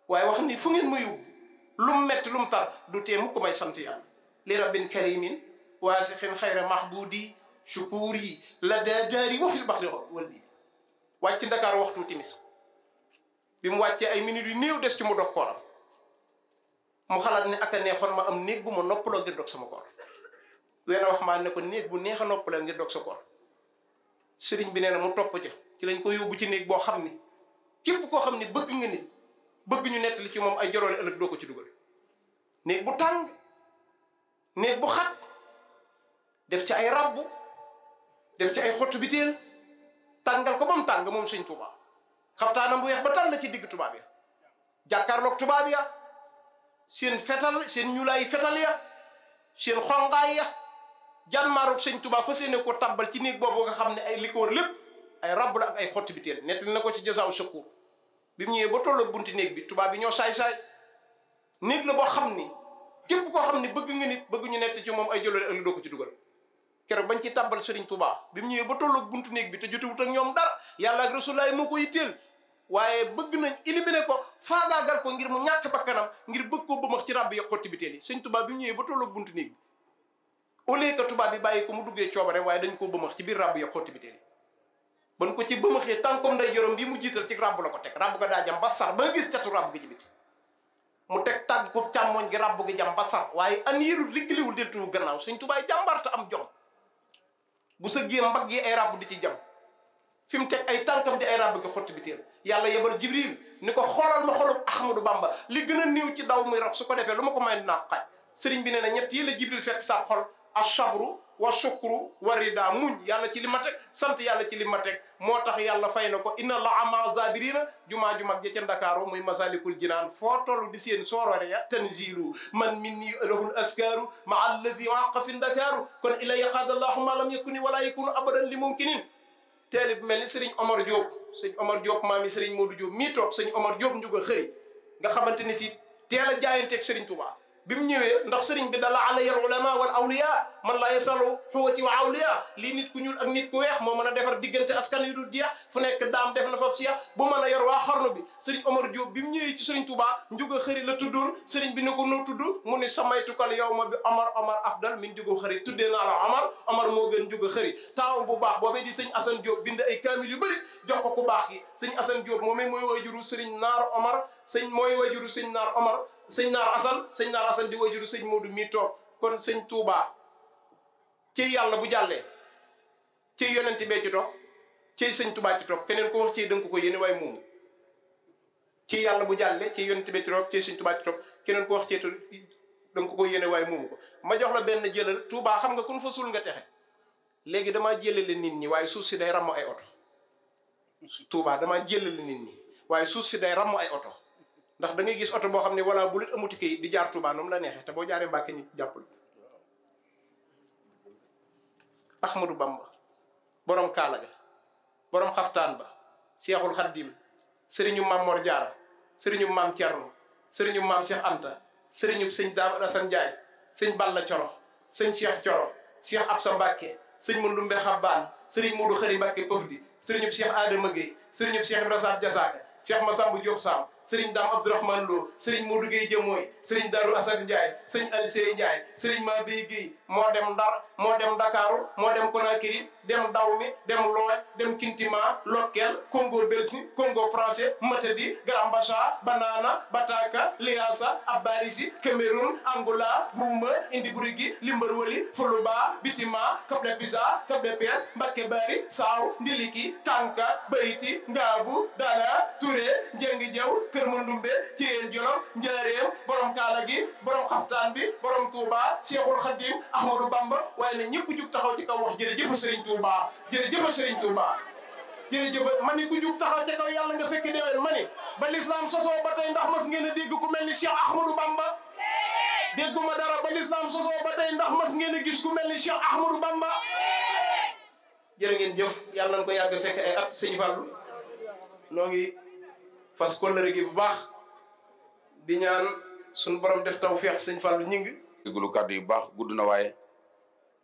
waaye wax ni fu ngeen ma yóbbu lu mu metti lu mu tar du tee mu ko may sant yàlla li rabbin karimin waasixin xayra mahbudi shukuri la daari wa fil baxri wal bi wàcc ci Ndakaaru waxtu timis bi mu wàccee ay minutes yu néew des ci mu dog kooram mu xalaat ne ak a neexoon ma am néeg bu ma noppaloo ngir dog sama koor weena wax maa ne ko néeg bu neex a noppaloo ngir dog sa koor sëriñ bi nee na mu topp ca ci lañ ko yóbbu ci néeg boo xam ni képp koo xam ni bëgg nga nit bëgg ñu nettali ci moom ay joloole ëllëg doo ko ci dugal néeg bu tàng néeg bu xat def ci ay rabbu def ci ay xottu biteel tàngal ko ba mu tàng moom sëñ Touba xaftaanam bu weex ba tàll ci digg tubaab ya jàkkaarloog tubaab ya seen fetal seen ñulaay fetal ya seen xongaay ya jànmaaroog sëñ Touba fa seene ko tabbal ci néeg boobu nga xam ne ay li ko wër lépp ay rabb la ak ay xotti biteel nettali na ko ci jasaaw secours bi mu ñëwee ba tolloog bunti néeg bi tubaab bi ñoo saay-saay néeg la boo xam ni képp koo xam ni bëgg nga nit bëgg ñu nett ci moom ay jëloole ëllëg doo ko ci dugal keroog bañ ci tàbbal Serigne Touba bi mu ñëwee ba tolloog buntu néeg bi te jotewut ak ñoom dara yàlla ak rasulaay moo ko yitteel waaye bëgg nañ éliminer ko faagaagal ko ngir mu ñàkk bakkanam ngir bëgg koo bëmax ci ràbb ya xotti biteel yi Serigne Touba bi mu ñëwee ba tolloog buntu néeg bi au lieu que tubaab bi bàyyi ko mu duggee coobare waaye dañ koo bëmax ci biir ràbb ya xotti biteel yi ban ko ci bëmaxee tànkom nday jorom bi mu jiital ci ràbb la ko teg ràbb ga daa jam ba sar ba nga gis catu ràbb gi ci biti mu teg tàgg ko càmmoñ gi ràbb gi jam ba sar waaye aniirul rikkiliwul deltuwu gannaaw Serigne Touba jàmbaarta am jom bu sa gée mbagg yi ay ràbb di ci jam fi mu teg ay tànkam di ay ràbb gi xotti biteel yàlla yebal Jibril ni ko xoolal ma xolub Ahmadou Bamba li gën a néew ci daw muy rab su ko defee lu ma ko may dinaa xaj sëriñ bi nee na ñett yi la Jibril fekk sa xol ashabru wa shukru wa rida muñ yàlla ci li ma teg sant yàlla ci li ma teg moo tax yàlla fay na ko inna la ama zabirina jumaa ju mag ja ca Ndakaaru muy masalikul jinaan foo toll di seen soorore ya tanziru man min ni lahul askaru ma alladi waqa fi Ndakaaru kon ila yaqaad allahu ma lam yakuni wala yakunu abadan li mumkinin teeli bu mel ni sëriñ Omar Diop sëriñ Omar Diop maam yi sëriñ Modou Diop mii toog sëriñ Omar Diop njuga xëy nga xamante ni si teel a jaayanteeg sëriñ Touba bi mu ñëwee ndax sëriñ bi dala alayhi al ulama wal awliya man la yasalu xuwati wa awliya lii nit ku ñuul ak nit ku weex moo mën a defar diggante askan yu dul jeex fu nekk daam def na fab cheikh bu mën a yor waa xarnu bi sëriñ Omar Diop bi mu ñëwee ci sëriñ Touba njuga xëri la tuddoon sëriñ bi ne ko noo tudd mu ni samaytukal yawma bi Omar afdal min njuga xëri tuddee naa la Omar moo gën njuga xëri taawam bu baax boobee di sëñ Assane Diop bind ay kaamil yu bëri jox ko ku baax yi sëñ Assane Diop moomee mooy wayjuru sëriñ Naar Omar mooy wayjuru sëñ Naar Omar sëñ Naar Assane di wajuru sëñ Modou mii toog kon sëñ Touba ci yàlla bu jàllee ci yonent bee ci toog ci sëñ Touba ci toog keneen ko wax ci dënk ko yéene waaye moomu ci yàlla bu jàllee ci yonent bee ci toog ci sëñ Touba ci toog keneen ko wax ci dënk ko yéene waaye moomu ko ma jox la benn jëlal Touba xam nga kun fa sul nga texe léegi damaa jëlale nit ñi waaye suuf si day ramm ay oto Touba damaa jëlale nit ñi waaye suuf si day ramm ay oto ndax da ngay gis oto boo xam ne wala bu leen amuti kay di jaar Touba noonu la neexee te boo jaaree Mbàkke ñu jàppal Ahmadou Bamba borom kaala ga borom xaftaan ba Seexul Xaddim sëriñu Maam Mor Jaara sëriñu Maam Cerno sëriñu Maam Cheikh Anta sëriñu sëñ Daam Asan Njaay sëñ Balla Coro sëñ Cheikh Coro Cheikh Absa Mbàkke sëñ Mandumbe Xabbaan sëriñ Moodu Xëri Mbàkke Pëf di sëriñu Cheikh Adama Gueye sëriñu Cheikh Ibrahima Jasaaka Cheikh Massamba Diop Sam Serigne Dame Abdourahmane Lo Serigne Modou Gueye Jëmooy Serigne Darou Assane Ndiaye Serigne Alisey Ndiaye Serigne Mabey Gueye moo dem Ndar moo dem Dakaru moo dem Conakry dem Dahomey dem Looy dem Kintima Lokel Congo Belsi Congo français Matadi Grand-Bassam Banana Bataka Liassa Abarisi Cameroun Angola Bouma Indiburigi Limberwoli Fuluba Bitima Cap-de-Pisa Cap-de-Pes Mbacké Bari Saw Ndiliki Kanka Bayti Ngaabu Dala Touré Njengi Jaw Kër Mandumbe Thiène Jolof Njaareem borom kaala gi borom xaftaan bi borom Touba Cheikhul Khadim Ahmadou Bamba waaye ne ñëpp jug taxaw ci kaw wax jërëjëf Serigne Touba jërëjëf Serigne Touba jërëjëf ma ni ku jug taxaw ci kaw yàlla nga fekk déwén ma ni ba l'islam sosoo ba tey ndax mas ngeen a dégg ku mel ni Cheikh Ahmadou Bamba dégguma dara ba l'islam sosoo ba tey ndax mas ngeen a gis ku mel ni Cheikh Ahmadou Bamba jërë ngeen jëf yàlla nañ ko yàgg fekk ay at Sëñ Fallu noo ngi fas kóllëre gi bu baax di ñaan suñu borom def tawfeex Sëñ Fallu ñing déglu kàddu yu baax gudd na waaye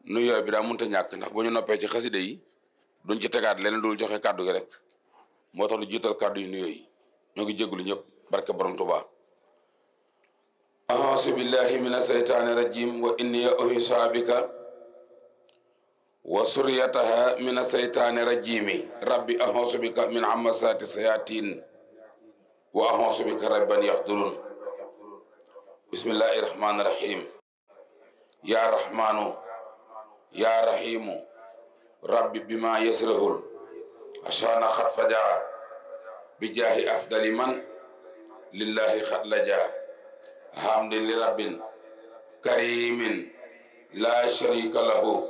nuyoo bi daa mënta ñàkk ndax bu ñu noppee ci xasida yi duñ ci tegaat leneen dul joxe kàddu gi rek moo tax lu jiital kàddu yu nuyoo yi ñoo ngi jégalu ñëpp barke borom Tuubaa a'uuzu billahi mina seytaani rajim wa inni u'iizuha bika wa suriyataha mina seytaani rajimi rabbi a'uuzu bika min hamasaati sayaatiin wa a'uuzu bika rabbi an yahdurun bismillahi rahmaani rahim ya rahmaanu ya rahimu rabbi bima yasrahul ashana xat fajaa bi jaahi afdali man lillahi xat lajaa hamdin li rabbin karimin la sharika lahu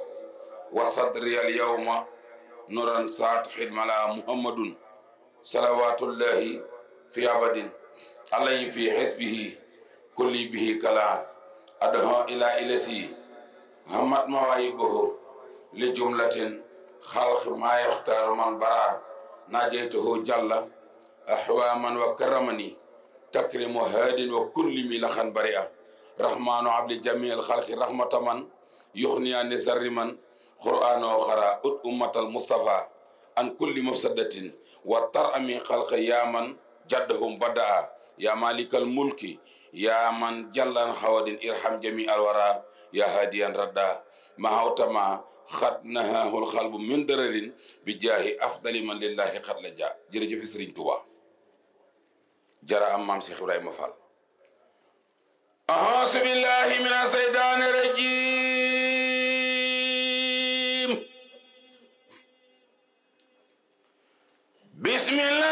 wa sadri al yawma nuran saat xidmala muhammadun salawatullahi fi abadin alayhi fi xisbihi kulli bihi kala adha ila ilasi hamad mawaayibuhu li jumlatin xalq maa yaxtaaru man bara najeytuhu jalla ahwaman wa karamani takrimu haadin wa kulli mi laxan bari'a rahmanu abli jamil xalqi rahmataman yuxniyani sarriman qur'ano xara ut ummatal mustafa an kulli mafsadatin wa tarami xalqa yaman jaddahum badaa ya malikal mulki ya man jallan xawadin irham jami alwara ya hadiyan radda ma hawtama xat nahahul xalbu min dararin bi jaahi afdali man lillahi xat la ja jërëjëf Sëriñ Tuuba jara am maam Cheikh Ibrahima Fall a'uuzu billahi mina seytaani rajim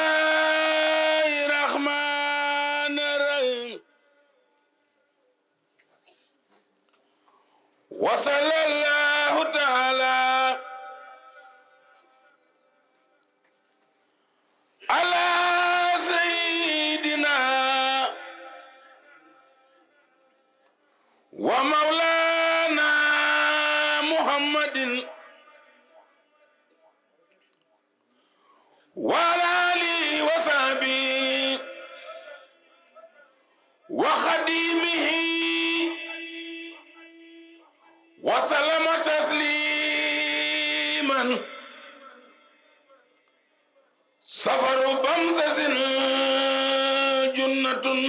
bismillahi rahmani rahim wa sallallahu ta'ala ala sayyidina wa maulana muhammadin wa ala alihi wa sahbihi wa khadimihi wa sallama tasliman safaru bamsasin junnatun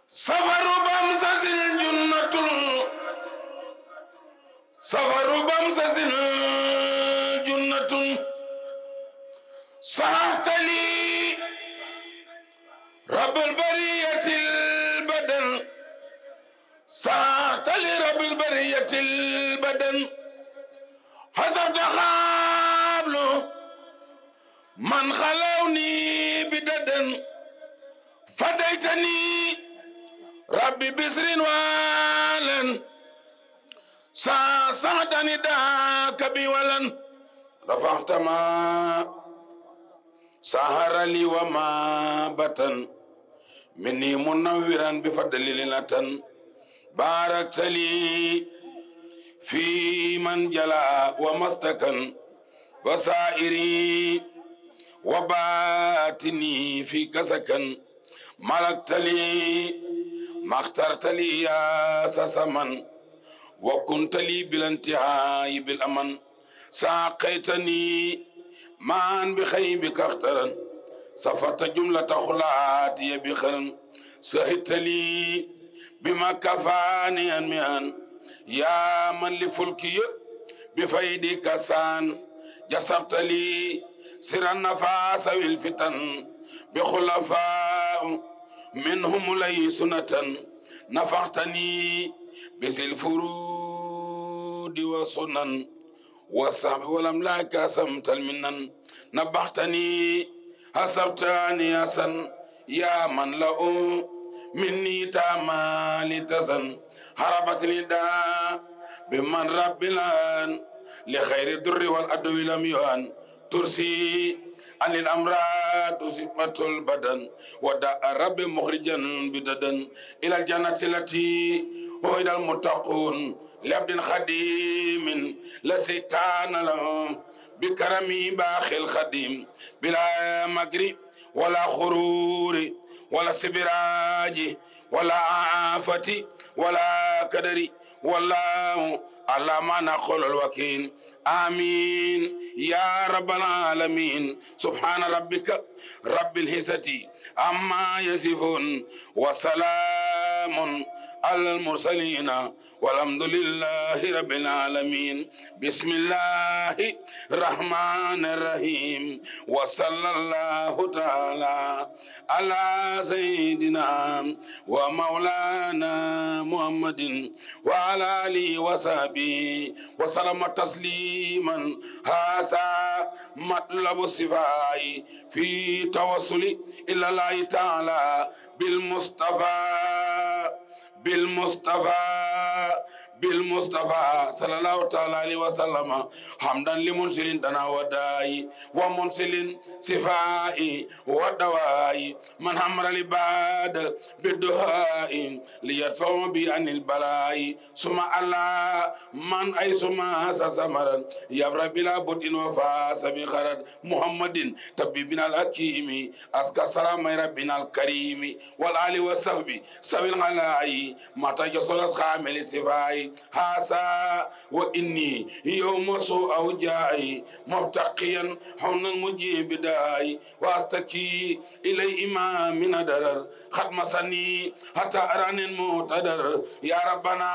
safaru bamsasin junnatun safaru bamsasin junnatun sahtali rabbul bariyatil badan sahtali rabbul bariyatil badan hasabta xaablu man xalawni bidadan fadaytani rabbi bisrin walan saadani daaka bi walan rafaxtama sahara li wa ma batan minni munawwiran bi fadli lilatan baraktali fi man jala wa mastakan wa sairi wa batini fi kasakan malaktali makhtartali ya sasaman wa kuntali bilantihai bil aman saqaytani مان بخيبك اخترا صفت جملة خلاتي بخرا سهدت لي بما كفاني أنميان يا من لفلكي بفيدك سان جسبت لي سر النفاس والفتن بخلفاء منهم لي سنة نفعتني بس الفرود والسنن والصحب والأملاك أسمت المنن نبحتني حسبتني أسن يا من لأ مني تامالي تزن هربت لداء بمن رب الآن لخير الدر والأدو لم يهان ترسي عن الأمراض صفة البدن ودع رب مخرجا بددا إلى الجنة التي وإلى المتقون لعبد خديم لسكان لهم بكرمي باخي الخديم بلا مكر ولا خرور ولا استبراج ولا عافة ولا كدر والله على ما نقول الوكيل آمين يا رب العالمين سبحان ربك رب العزة عما يصفون وسلام على المرسلين والحمد لله رب العالمين بسم الله الرحمن الرحيم وصلى الله تعالى على سيدنا ومولانا محمد وعلى آله وصحبه وسلم تسليما هذا مطلب الصفاء في توصل إلى الله تعالى بالمصطفى صلى الله تعالى عليه وسلم حمدا لمنزل دنا وداي ومنزل صفائي ودواي من حمر العباد بالدعاء ليدفع بي عن البلاء ثم الله من أي ثم سمرا يبرى بلا بد وفاس بخرد محمد طبيبنا الحكيم أزكى سلام ربنا الكريم والآل والصحب سوي الغلاء متى يصل أصحاب الصفاء هاسا وإني يوم سوء أوجاعي مفتقيا حونا مجيب داي واستكي إلي إمام درر ختم سني حتى أراني متدر يا ربنا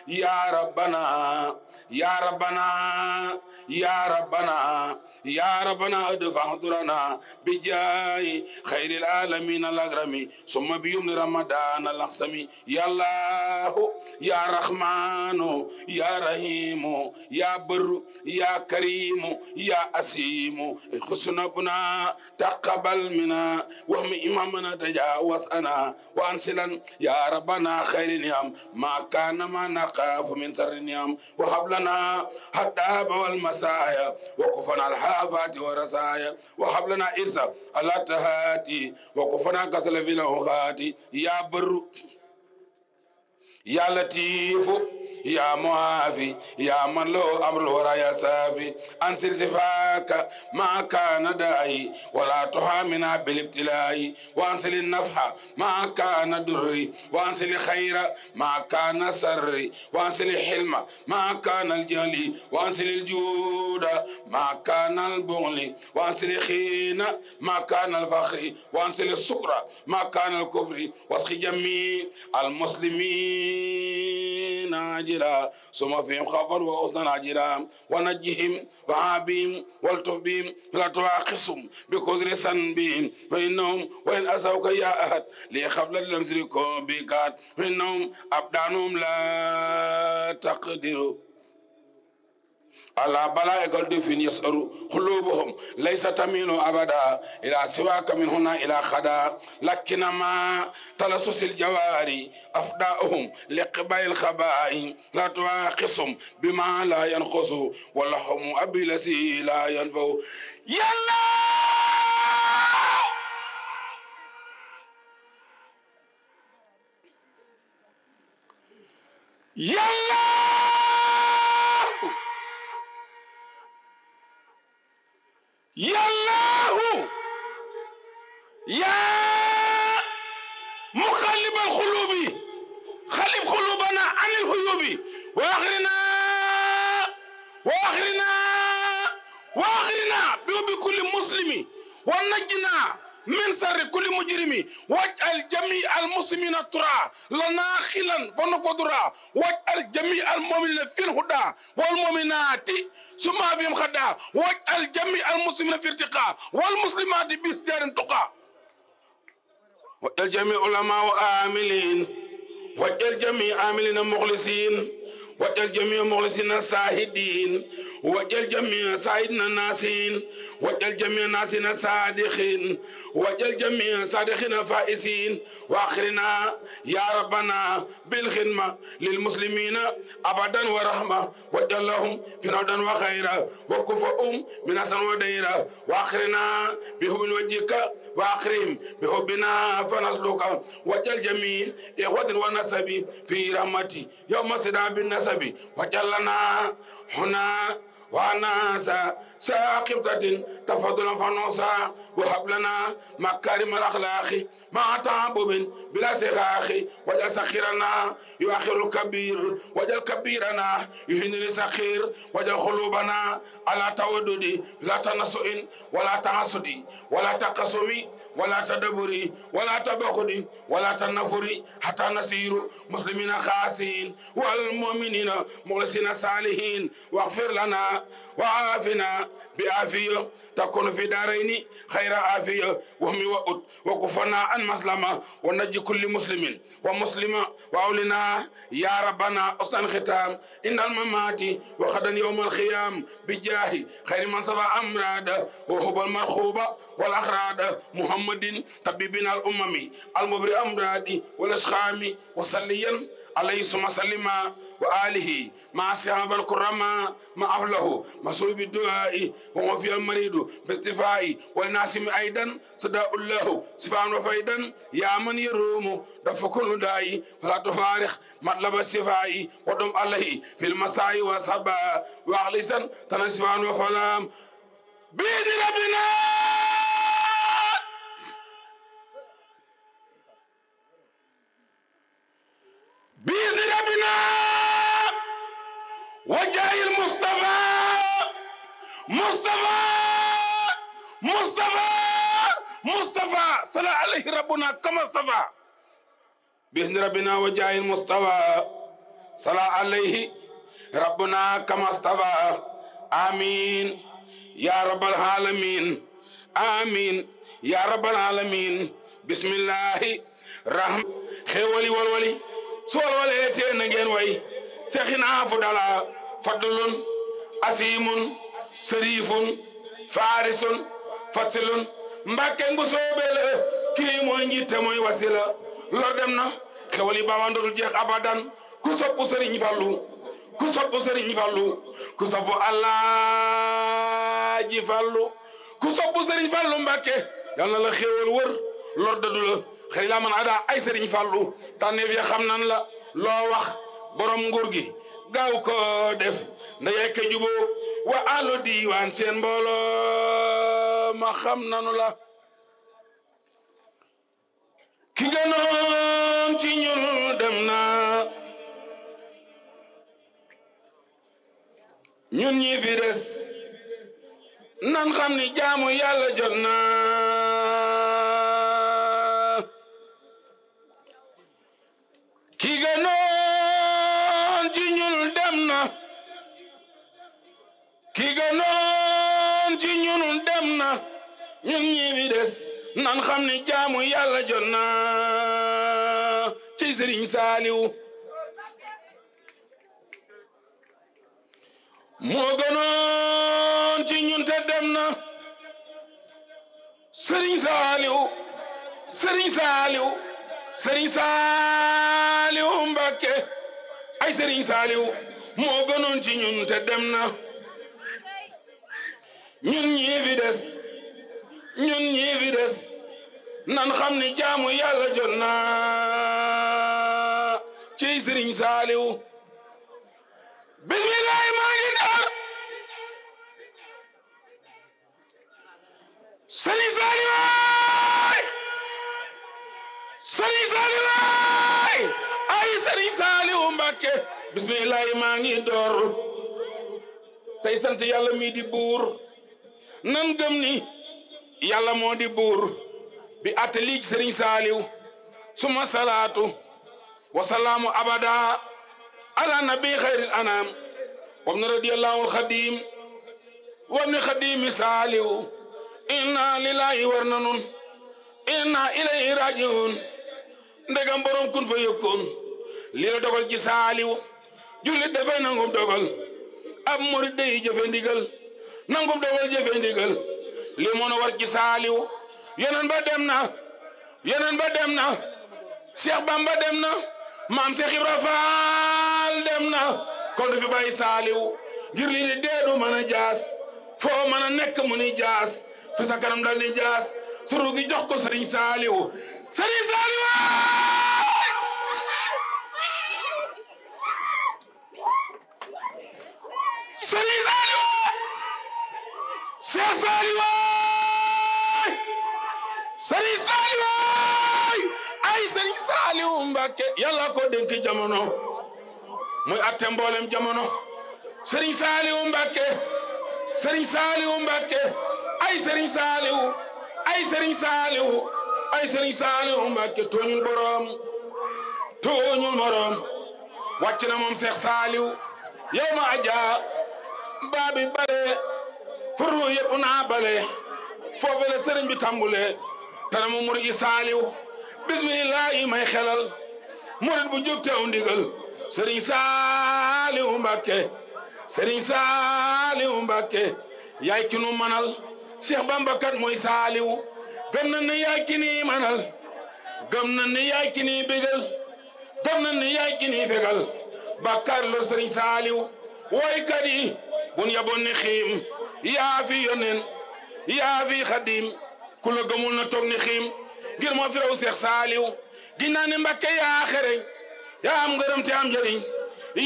يا ربنا يا ربنا يا ربنا يا ربنا ادفع ضرنا بجاي خير العالمين الأكرم ثم بيوم رمضان الأحسم يا الله يا رحمن يا رحيم يا بر يا كريم يا أسيم حسننا تقبل منا وهم إمامنا تجاوز أنا وأنسلا يا ربنا خير النعم ما كان ما نخاف من شر النعم وهب لنا الدهب والمسايا وكفنا الحافات ورسايا وهب لنا إرسا على تهاتي وكفنا كسل في الأوقات يا بر يا لطيف يا معافي يا من له أمر الورى يا سافي أنزل شفاك ما كان داعي ولا تحامنا بالابتلاء وأنزل النفح ما كان دري وأنزل الخير ما كان سري وأنزل الحلم ما كان الجهل وأنزل الجود ما كان البغل وأنزل الخين ما كان الفخر وأنزل السكر ما كان الكفر واسقي جميع المسلمين عاجلا ثم فيهم خفر وأذنا عاجلا ونجهم وعابهم والتف بهم لا تواخصهم بكثر ذنبهم فإنهم وإن أسوك يا أحد ليخاف لم يشركوا بك فإنهم أبدانهم لا تقدروا على بلاء قلدفين يسأروا قلوبهم ليس تميل أبدا إلى سواك من هنا إلى خدا لكنما تلصص الجواري أفداؤهم لقباء الخبائن لا تواقصهم بما لا ينقص ولهم أبي لسي لا ينفو يلا يلا يا الله يا مخلب القلوب خلب قلوبنا عن الهيوب واخرنا واخرنا بكل مسلم ونجنا من شر كل مجرم واجعل جميع المسلمين ترى لنا خلا فنفضرا واجعل جميع المؤمنين في الهدى والمؤمنات ثم فيهم خدا واجعل جميع المسلمين في ارتقاء والمسلمات بازدياد تقى واجعل جميع العلماء وعاملين واجعل جميع عاملين مخلصين واجعل جميع مخلصين ساهدين واجعل جميع ساهدنا ناسين واجعل جميع ناسنا صادقين واجعل جميع صادقين فائزين واخرنا يا ربنا بالخدمه للمسلمين ابدا ورحمه واجعل لهم في نودا وخيرا وكفؤهم من حسن وديرا واخرنا بحب وجهك واخرهم بحبنا فنسلك واجعل جميع اخوه ونسب في رحمتي يوم سدا بالنسب واجعل لنا هنا وناسا ساقبة تفضلا فنوسا وهب لنا مكارم الأخلاق مع تعبب بلا سخاخ وجل سخيرنا يؤخر الكبير وجل كبيرنا يهين السخير وجل قلوبنا على تودد لا تنسؤ ولا تعصد ولا تقسم ولا تدبري ولا تبخدي ولا تنفري حتى نسير مسلمين خاسين والمؤمنين مخلصين صالحين واغفر لنا وعافنا بعافية تكون في دارين خير عافية وهم وأد وكفنا عن مسلمة ونجي كل مسلم ومسلمة وأولنا يا ربنا أصلا ختام إن الممات وغدا يوم الخيام بجاه خير من صفى أمراض وهب المرخوبة والأخراد محمد طبيبنا الأممي المبرئ أمراض والأسخام وصليا عليه ثم سلم وآله مع الصحابة الكرامة ما أفله مسؤول بالدعاء وهو في المريض باستفاء والناسم أيضا صداء الله سبحانه وفيدا يا من يروم دف كل داعي فلا تفارق مطلب السفاء ودم عليه في المساء والصباح وأخلصا تنسفان وفلام بإذن ربنا بإذن ربنا وجاء المصطفى مصطفى صلى عليه ربنا كما اصطفى بإذن ربنا وجاء المصطفى صلى عليه ربنا كما اصطفى آمين يا رب العالمين آمين يا رب العالمين بسم الله الرحمن خيولي والولي سوال وليتي نجين وي سخنا فدلا فضل أسيم سريف فارس فصل مباكن بسوبل كي موي نجيت موي وسيلا لور دمنا خيولي باواندول جيخ ابدا ku sopp Serigne Fallou ku sopp Serigne Fallou ku sopp Allah ji Fallou ku sopp Serigne Fallou Mbacké yal na la xéewal wër lor dadu la xëy la man ada ay Serigne Fallou tànneef ya xam nan la loo wax borom nguur gi gaaw ko def nda yekk juboo wa alo diiwaan seen mbooloo ma xam nanu la ki gënoon ci ñun dem na ñun ñi fi des nan xam ni jaamu yàlla jot na ki gënoon ci ñun dem na ki gënoon ci ñun dem na ñun ñi fi des nan xam ni jaamu yàlla jot na ci Serigne Saliou moo gënoon ci ñun te dem na Serigne Saliou Serigne Saliou Serigne Saliou Mbacké ay Serigne Saliou moo gënoon ci ñun te dem na ñun ñii fi des ñun ñii fi des nan xam ni jaamu yàlla jot na ci Serigne Saliou bismillah maa ngi dar Serigne Saliou Serigne Saliou ay Serigne Saliou Mbacké bismillah maa ngi door tey sant yàlla mi di buur nan gëm ni yàlla moo di buur bi atte lii Sëriñ Saaliw suma salaatu wa salaamu abada ala nabi xayril anam wam na radiyallahu alxadim wam ni xadimi Saaliw inna lillahi war na nun inna ilayhi rajiun ndegam borom kun fa yëkkoon lii la dogal ci Saaliw jullit dafay nangum dogal ab murid day jëfe ndigal nangum dogal jëfe ndigal lii moo na war ci Saaliw yeneen ba dem na Cheikh Bamba dem na maam Cheikh Ibra Faal dem na kon du fi bàyyi Saaliw ngir lii di deedu mën a jaas foo mën a nekk mu ni jaas fi sa kanam dal ni jaas suru gi jox ko Sëriñ Saaliw Sëriñ Saaliw Sëriñ Saaliw Cheikh Saaliw Sëriñ Saaliw ay Sëriñ Saaliw Mbàkke yàlla ko dénk jamono muy atte mboolem jamono Sëriñ Saaliw Mbàkke Sëriñ Saaliw Mbàkke ay Sëriñ Saaliw ay Sëriñ Saaliw ay Sëriñ Saaliw Mbàkke tooñul borom tooñul morom wàcc na moom Cheikh Saaliw yow ma aja baabi bale furu yëpp naa bale foofu la sëriñ bi tàmbule tana mu murid yi Saaliw bismillahi may xelal murid bu jóg teew ndigal Sëriñ Saaliw Mbàkke Sëriñ Saaliw Mbàkke yaay ki nu manal Cheikh Bamba kat mooy Saaliw gëm na ne yaay ki ni manal gëm na ne yaay ki ni bégal gëm na ne yaay ki ni fegal bàkkaar lor Sëriñ Saaliw woykat yi bun yaboon ne xiim yaa fi yoneen yaa fi xadim ku la gëmul na toog ne xiim ngir moo fi raw Cheikh Saaliw ginnaaw ne Mbàkke yaa xereñ yaa am ngërëm te am njëriñ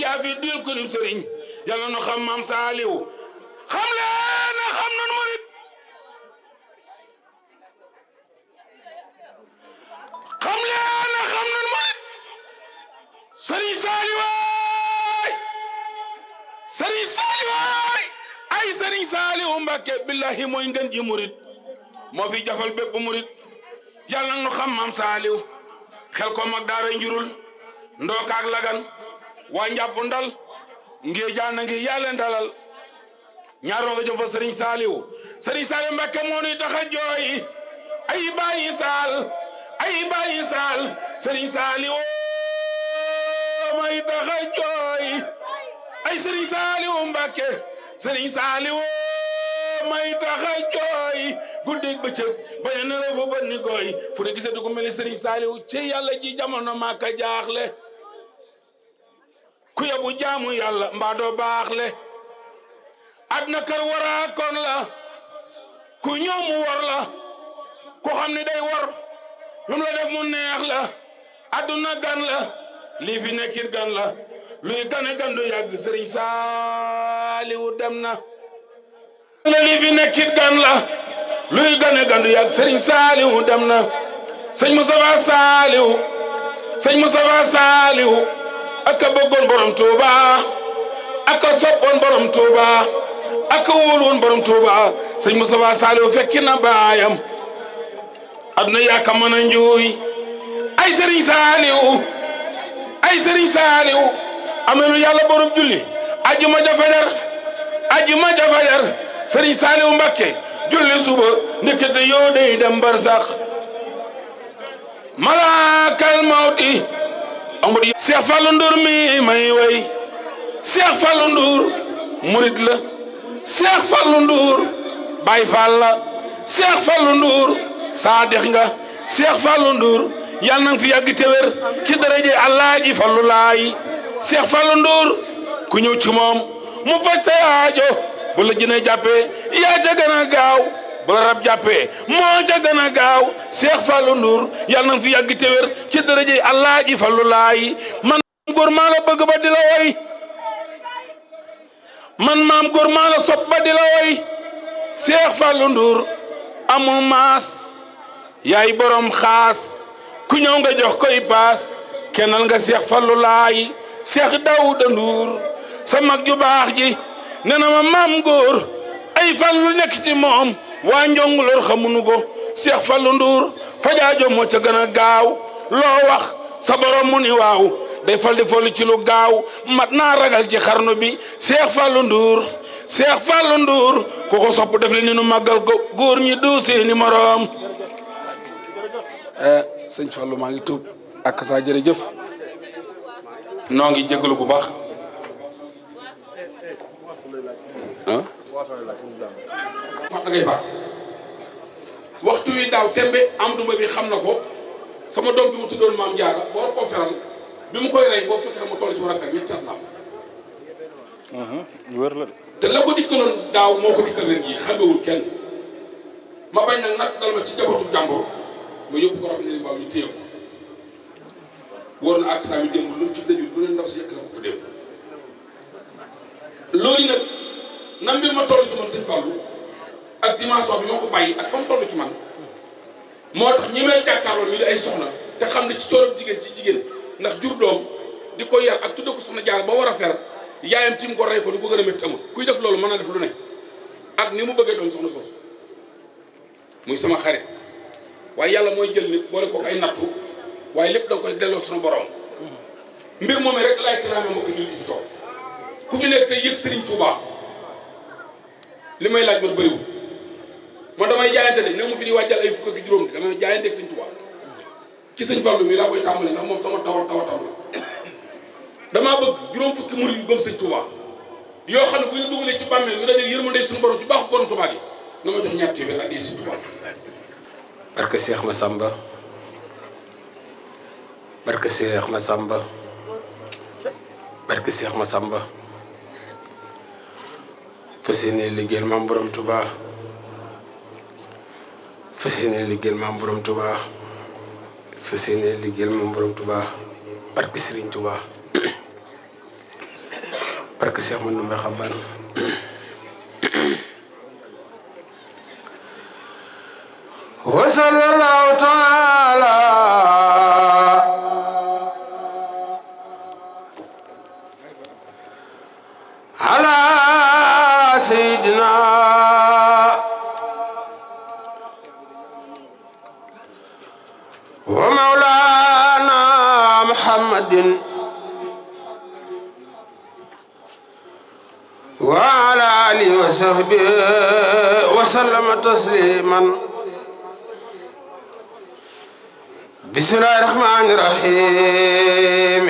yaa fi dil kulib sëriñ yàlla no xam maam Saaliw xam leen na xam nan murid xam leen na xam nan murid Sëriñ Saaliw Sëriñ Saaliw ay Sëriñ Saaliw Mbàkke billahi mooy ngën ji murid moo fi jafal bépp murid yàlla nu xam maam Saaliw xel ko mag daara njurul ndookaak lagan waa njàpp ndal ngee jaana ngi yàlla ndalal ñaaroo nga jëm fa Sëriñ Saaliw Sëriñ Saaliw Mbàkke moo nuy tax a jooy ay bàyyi saal Sëriñ Saaliw may tax a jooy ay Sëriñ Saaliw Mbàkke Sëriñ Saaliw may tax a jooy guddeeg bëccëg bañ a nelaw ba bët ni gooy fu ne gisatu ko mel ni Sëriñ Saaliw ci yàlla ji jamono maa ka jaaxle ku yabu jaamu yàlla mbaa doo baaxle adna kër waraa kon la ku ñëw mu war la ku xam ni day war lu mu la def mu neex la adduna gan la lii fi nekkit gan la luy gane gan du yàgg Sëriñ Saaliw dem na lii fi nekkit gan la luy gane gan du yàgg Sëriñ Saaliw dem na sëñ Moustapha Saaliw aka bëggoon borom Touba aka soppoon borom Touba aka wóoloon borom Touba sëñ Moustapha Saaliw fekki na baayam aduna yaaka mën a njuuy ay Sëriñ Saaliw amelu yàlla borom julli ajjuma ja fajar Sëriñ Saaliw Mbàkke julli suba ndekete yoo day dem barsax malaakal mawti amul Cheikh Fallou Ndour mi may way Cheikh Fallou Ndour murid la Cheikh Fallou Ndour Baay Fall la Cheikh Fallou Ndour saadix nga Cheikh Fallou Ndour yàlla nang fi yàgg te wér ci daraje Alaaji Fallu Laay Cheikh Fallou Ndour ku ñëw ci moom mu faj sa aajo bu la jëne jàppee yaa ca gën a gaaw bu la rab jàppee moo ca gën a gaaw Cheikh Fallou Ndour yàlla nang fi yàgg te wér ci daraje Alaaji Fallu Laay man góor maa la bëgg ba di la woy man maam góor maa la sopp ba di la woy Cheikh Fallou Ndour amul maas yaay borom xaas ku ñëw nga jox koy paas kennal nga Cheikh Fallou Laay Cheikh Daouda Ndour sa mag ju baax ji nee na ma maam góor Baye Fall lu nekk ci moom waa Njongoloor xamuñu ko Cheikh Fallou Ndour fajaajo moo ca gën a gaaw loo wax sa borom mu ni waaw day fal di folli ci lu gaaw mat naa ragal ci xarnu bi Cheikh Fallou Ndour Cheikh Fallou Ndour ku ko sopp def li ni nu màggal ko góor ñi du seeni moroom sëñ Fallou maa ngi tuub ak saa jërëjëf noo ngi jégalu bu baax da ngay faat waxtu wi daaw tembe Amadou Mbaye bi xam na ko sama doom bi mu tuddoon maam Jaara ba war koo feral bi mu koy rey boobu fekk na mu toll ci war a fer ñetti at la am wër la te la ko dikkaloon daaw moo ko dikkal ren jii xamewul kenn ma bañ nag nag dal ma ci jabatu jàmbur ma yóbbu ko rax ne mbaaw ñu téye ko wóor na ak saa mi démb lu ci dëjul lu leen ndaw si yëkk na ko démb loolu nag na mbir ma toll ci man sëñ Fallou ak dimension bi moo ko bàyyi ak fa mu toll ci man moo tax ñi may jàkkaarloo ñu di ay soxna te xam ne ci coorob jigéen ci jigéen ndax jur doom di ko yar ak tudde ko soxna jaar ba war a fer yaayam tim ko rey ko lu ko gën a métti amul kuy def loolu mën na def lu ne ak ni mu bëggee doom soxna soosu muy sama xarit waaye yàlla mooy jël nit boole ko ay nattu waaye lépp da nga koy delloo suñu borom mbir moomee rek laay kalaame ma ko jul di fi toog ku fi nekk tey yëg Serigne Touba li may laaj man bëriwul man damay jaayante de ne mu fi di wàjjal ay fukk ak juróom de damay jaayante ak Serigne Touba ci Serigne Fallou mi laa koy tàmbali ndax moom sama tawatam la damaa bëgg juróom fukki murid yu gëm Serigne Touba yoo xam ne bu ñu dugalee ci bàmmeel ñu daje yërmande suñu borom ci baaxu borom Touba gi na ma jox ñaar téeméer ak di Serigne Touba barke Cheikh Massamba barke Cheikh Massamba barke Cheikh Massamba fas yéene liggéeyal maam borom Touba fas yéene liggéeyal maam borom Touba fas yéene liggéeyal maam borom Touba barke Serigne Touba barke Cheikh Mandoumbe Xaban wa sallallahu taala ala sayyidina wa maulana muhammadin wa ala alihi wa sahbihi wa sallama tasliman bismillahi rahmani rahim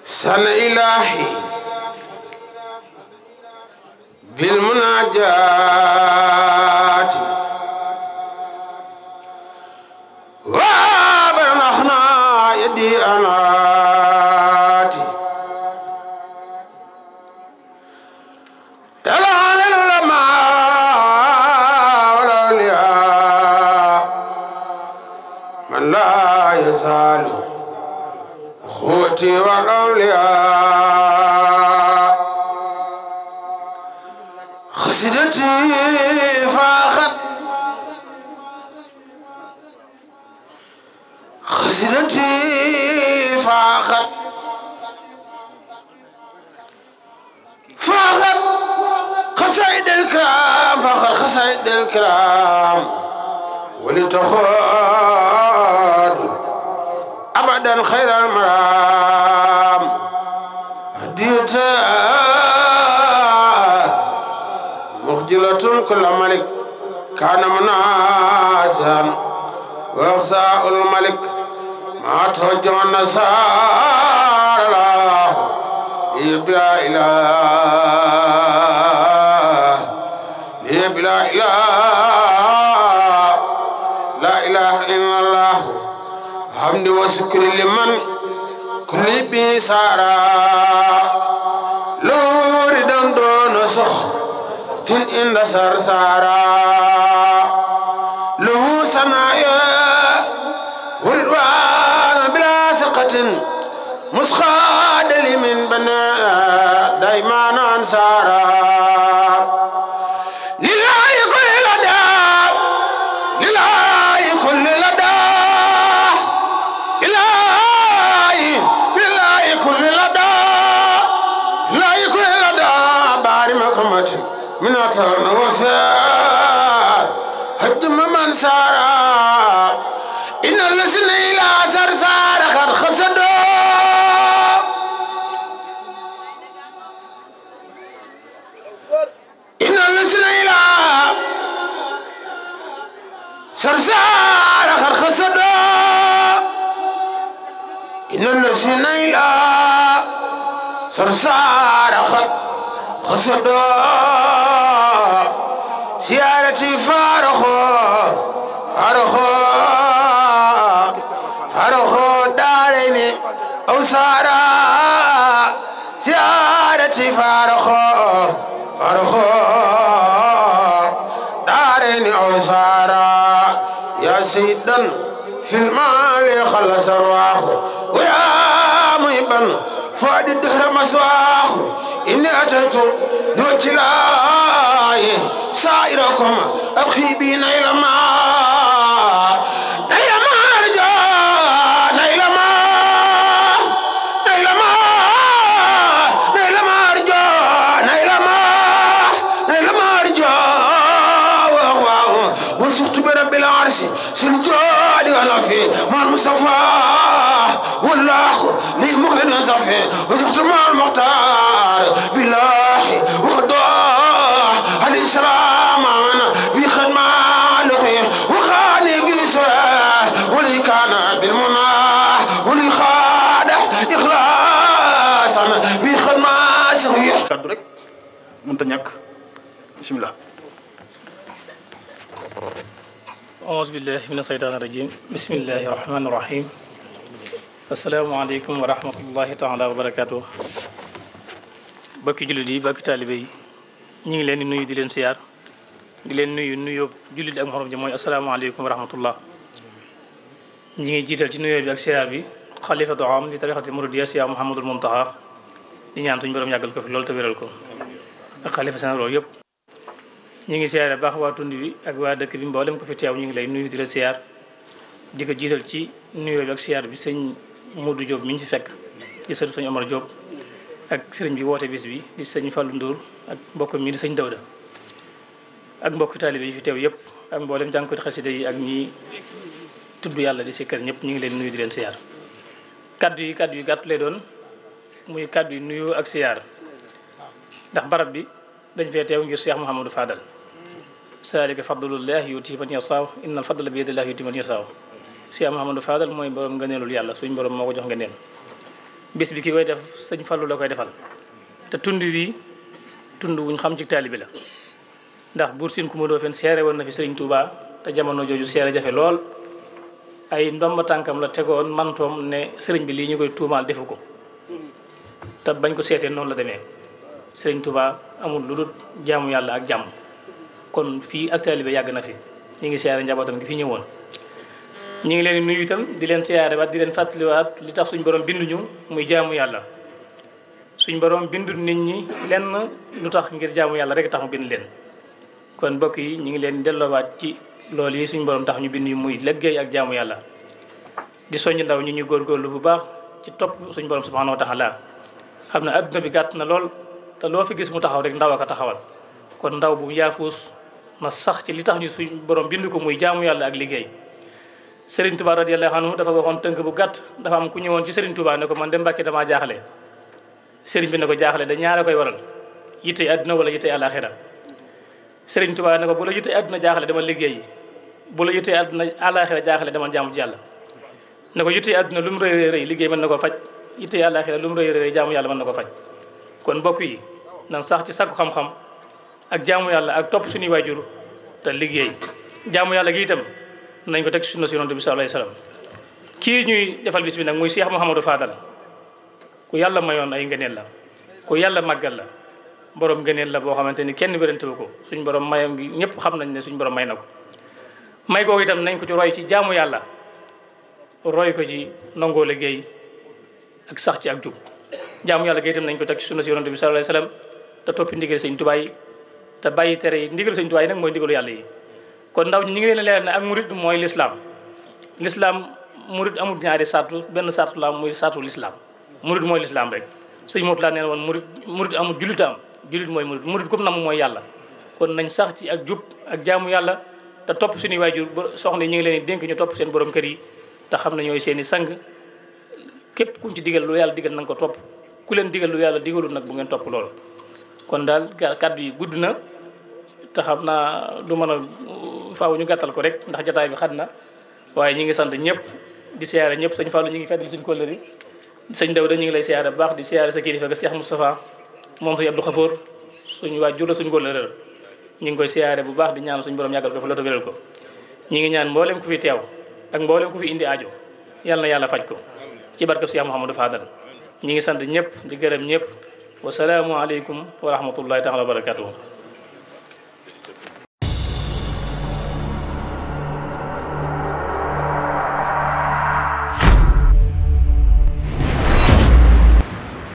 sana ilahi bil munajat wa barahna yadi anati talal ulama wal awliya man la yazalu خوتي والأولياء خسدتي فاخت خسدتي فاخت فاخت خسائد الكرام فاخت خسائد الكرام ولتخاذ أبدا خير المرام هديت مخجلة كل ملك كان مناسا وإخزاء الملك ما توجه النصارى الله يبلا إله يبلا إله لا إله إلا الله حمد وشكر لمن كل بيسارا لوري دم دون سخ تن إن سرسارا له سنايا ورضوان بلا سقة مسخاد لمن بنا دايما أنصارا لله كل لدى لله كل لدى إلهي بالله كل لدى لا يكون لدى رحمة من أطهر وفاء هدم من سارا إن الذين إلى سرسار قد خسدوا إن الذين إلى سرسار قد خسدوا إن الذين إلى سرسار قد خسدوا سيارتي فارخو داريني أو سارا سيارتي فارخو داريني أو سارا يا سيدا في المال خلص أرواحه ويا مهبا فؤاد الدهر مسواه إني أتيت نوتلاي سائركم أخي بين إلى ما سنجاد ولا في مع المصطفى والله لي مخرج صفي وجبت مع المختار بالله وخضاع الإسلام معنا بخدمة لخي وخاني بيسرى ولي كان بالمنى ولي خادع إخلاصا بخدمة صحيح kaddu rek mënta ñàkk bismillah. auzu billahi mina shaytaani rajim bismillahi rahmaani rahim asalaamaaleykum wa rahmatullahi taala wa barakaatu. bokki jullit yi bokki taalibe yi ñu ngi leen di nuyu di leen siyaar di leen nuyu nuyoo jullit ak morom ji mooy asalaamaaleykum wa rahmatullah. ñi ngi jiital ci nuyoo bi ak siyaar bi xalifatu am li tarixati muridiyya Cheikh Mouhamadul Mountakha di ñaan suñu borom yàggal ko fi loolu te wéral ko ak xalifa seen loolu yëpp. ñu ngi siyaare baax waa tund wi ak waa dëkk bi mboolem ko fi teew ñu ngi lay nuyu di la siyaar di ko jiital ci nuyoo bi ak siyaar bi sëñ Modou Diop mi ñu fi fekk di sëtu sëñ Omar Diop ak sëriñ bi woote bis bi di sëñ Fallou Ndour ak mbokk mi di sëñ Dawda ak mbokk taalibe yi fi teew yëpp ak mboolem jànkoti xasida yi ak ñi tudd yàlla di sikkar ñëpp ñu ngi leen nuyu di leen siyaar. kaddu yi gàtt lay doon muy kaddu yi nuyoo ak siyaar ndax barab bi dañ fee teew ngir Cheikh Mouhamadou Fadal saalika fadlullahi yuti man yasaw innal fadla bi yadillahi yuti man yasaw Cheikh Mouhamadou Fadal mooy borom ngëneelul yàlla suñ borom moo ko jox ngëneel bis bi ki koy def sëñ Fallu la koy defal te tund wi tund wuñ xam ci taalibi la ndax buur Sine Coumba Ndoffène seere woon na fi Serigne Touba te jamono jooju seere jafe lool ay ndomba tànkam la tegoon mantoom ne sëriñ bi lii ñu koy tuumaal defu ko te bañ ko seetee noonu la demee Serigne Touba amul lu dul jaamu yàlla ak jàmm kon fii ak taalibe yàgg na fi ñu ngi siyaare njabootam gi fi ñëwoon. ñu ngi leen di nuyu itam di leen siyaare waat di leen fàttaliwaat li tax suñ borom binduñu muy jaamu yàlla suñ borom bindu nit ñi lenn lu tax ngir jaamu yàlla rek tax mu bind leen. kon mbokk yi ñu ngi leen delloowaat ci loolu yi suñ borom tax ñu bind ñu muy liggéey ak jaamu yàlla di soññ ndaw ñi ñu góorgóorlu bu baax ci topp suñ borom subhanahu wa taala xam ne adduna bi gàtt na lool. te loo fi gis mu taxaw rek ndaw a ko taxawal kon ndaw bu yaafuus na sax ci li tax ñu suñ borom bind ko muy jaamu yàlla ak liggéey. Serigne Touba radiyallahu anhu dafa waxoon tënk bu gàtt dafa am ku ñëwoon ci Serigne Touba ne ko man de Mbàkke damaa jaaxle Serigne bi ne ko jaaxle da ñaara koy waral yittey àdduna wala yittey àlaxira Serigne Touba ne ko bu la yittey àdduna jaaxle dama liggéey bu la yittey àdduna àlaxira jaaxle dama jaamu ci yàlla ne ko yittey àdduna lu mu rëy rëy liggéey mën na ko faj yittey àlaxira lu mu rëy rëy jaamu yàlla mën na ko faj. kon mbokk yi nan sax ci sakku xam-xam ak jaamu yàlla ak topp suñuy waajur te liggéey jaamu yàlla gi itam nañ ko teg sunna si yonent bi sallallahu alayhi wasallam. kii ñuy defal bis bi nag muy Cheikh Mouhamadou Fadal ku yàlla mayoon ay ngëneel la ku yàlla màggal la borom ngëneel la boo xamante ni kenn wérantewu ko suñ borom mayam gi ñëpp xam nañ ne suñ borom may na ko. may googu itam nañ ko ci roy ci jaamu yàlla roy ko ci nangoo liggéey ak sax ci ak jub. jaamu yàlla gi itam nañ ko teg ci sunna si yonent bi sallallahu alayhi wasallam te toppi ndigal sëñ Tuubaa yi te bàyyi tere yi ndigal sëñ Tuubaa yi nag mooy ndigalu yàlla yi. kon ndaw ñi ngi leen leeral ne ak murid mooy lislaam murid amul ñaari sartu benn sartu la muy sartu lislaam murid mooy lislaam rek sëñ Mawtu laa neen woon murid amul jullita am jullit mooy murid comme nam mooy yàlla kon nañ sax ci ak jub ak jaamu yàlla te topp suñuy waajur soxna yi ñu ngi leen di dénk ñu topp seen borom kër yi te xam ne ñooy seen i sang képp kuñ ci digal lu yàlla digal na nga ko topp ku leen digal lu yàlla digalul nag bu ngeen topp loolu. kon daal kàddu yi gudd na te xam naa du mën a faaw ñu gàttal ko rek ndax jotaay bi xat na waaye ñi ngi sant ñëpp di siyaare ñëpp sëñ Fallou ñu ngi feddali suñu kóllëre sëñ Dawda ñu ngi lay siyaare bu baax di siyaare sa kilifa ga Cheikh Moustapha moom sëñ Abdou Khafour suñu waajur la suñu kóllëre ñu ngi koy siyaare bu baax di ñaan suñu borom yàggal ko fa la wéral ko ñi ngi ñaan mboolem ku fi teew ak mboolem ku fi indi aajo yàlla na yàlla faj ko ci barkeb Cheikh Mouhamadou Fadal ñi ngi sant ñëpp di gërëm ñëpp wasalaamu aleykum wa rahmatullahi taala wa barakatuhu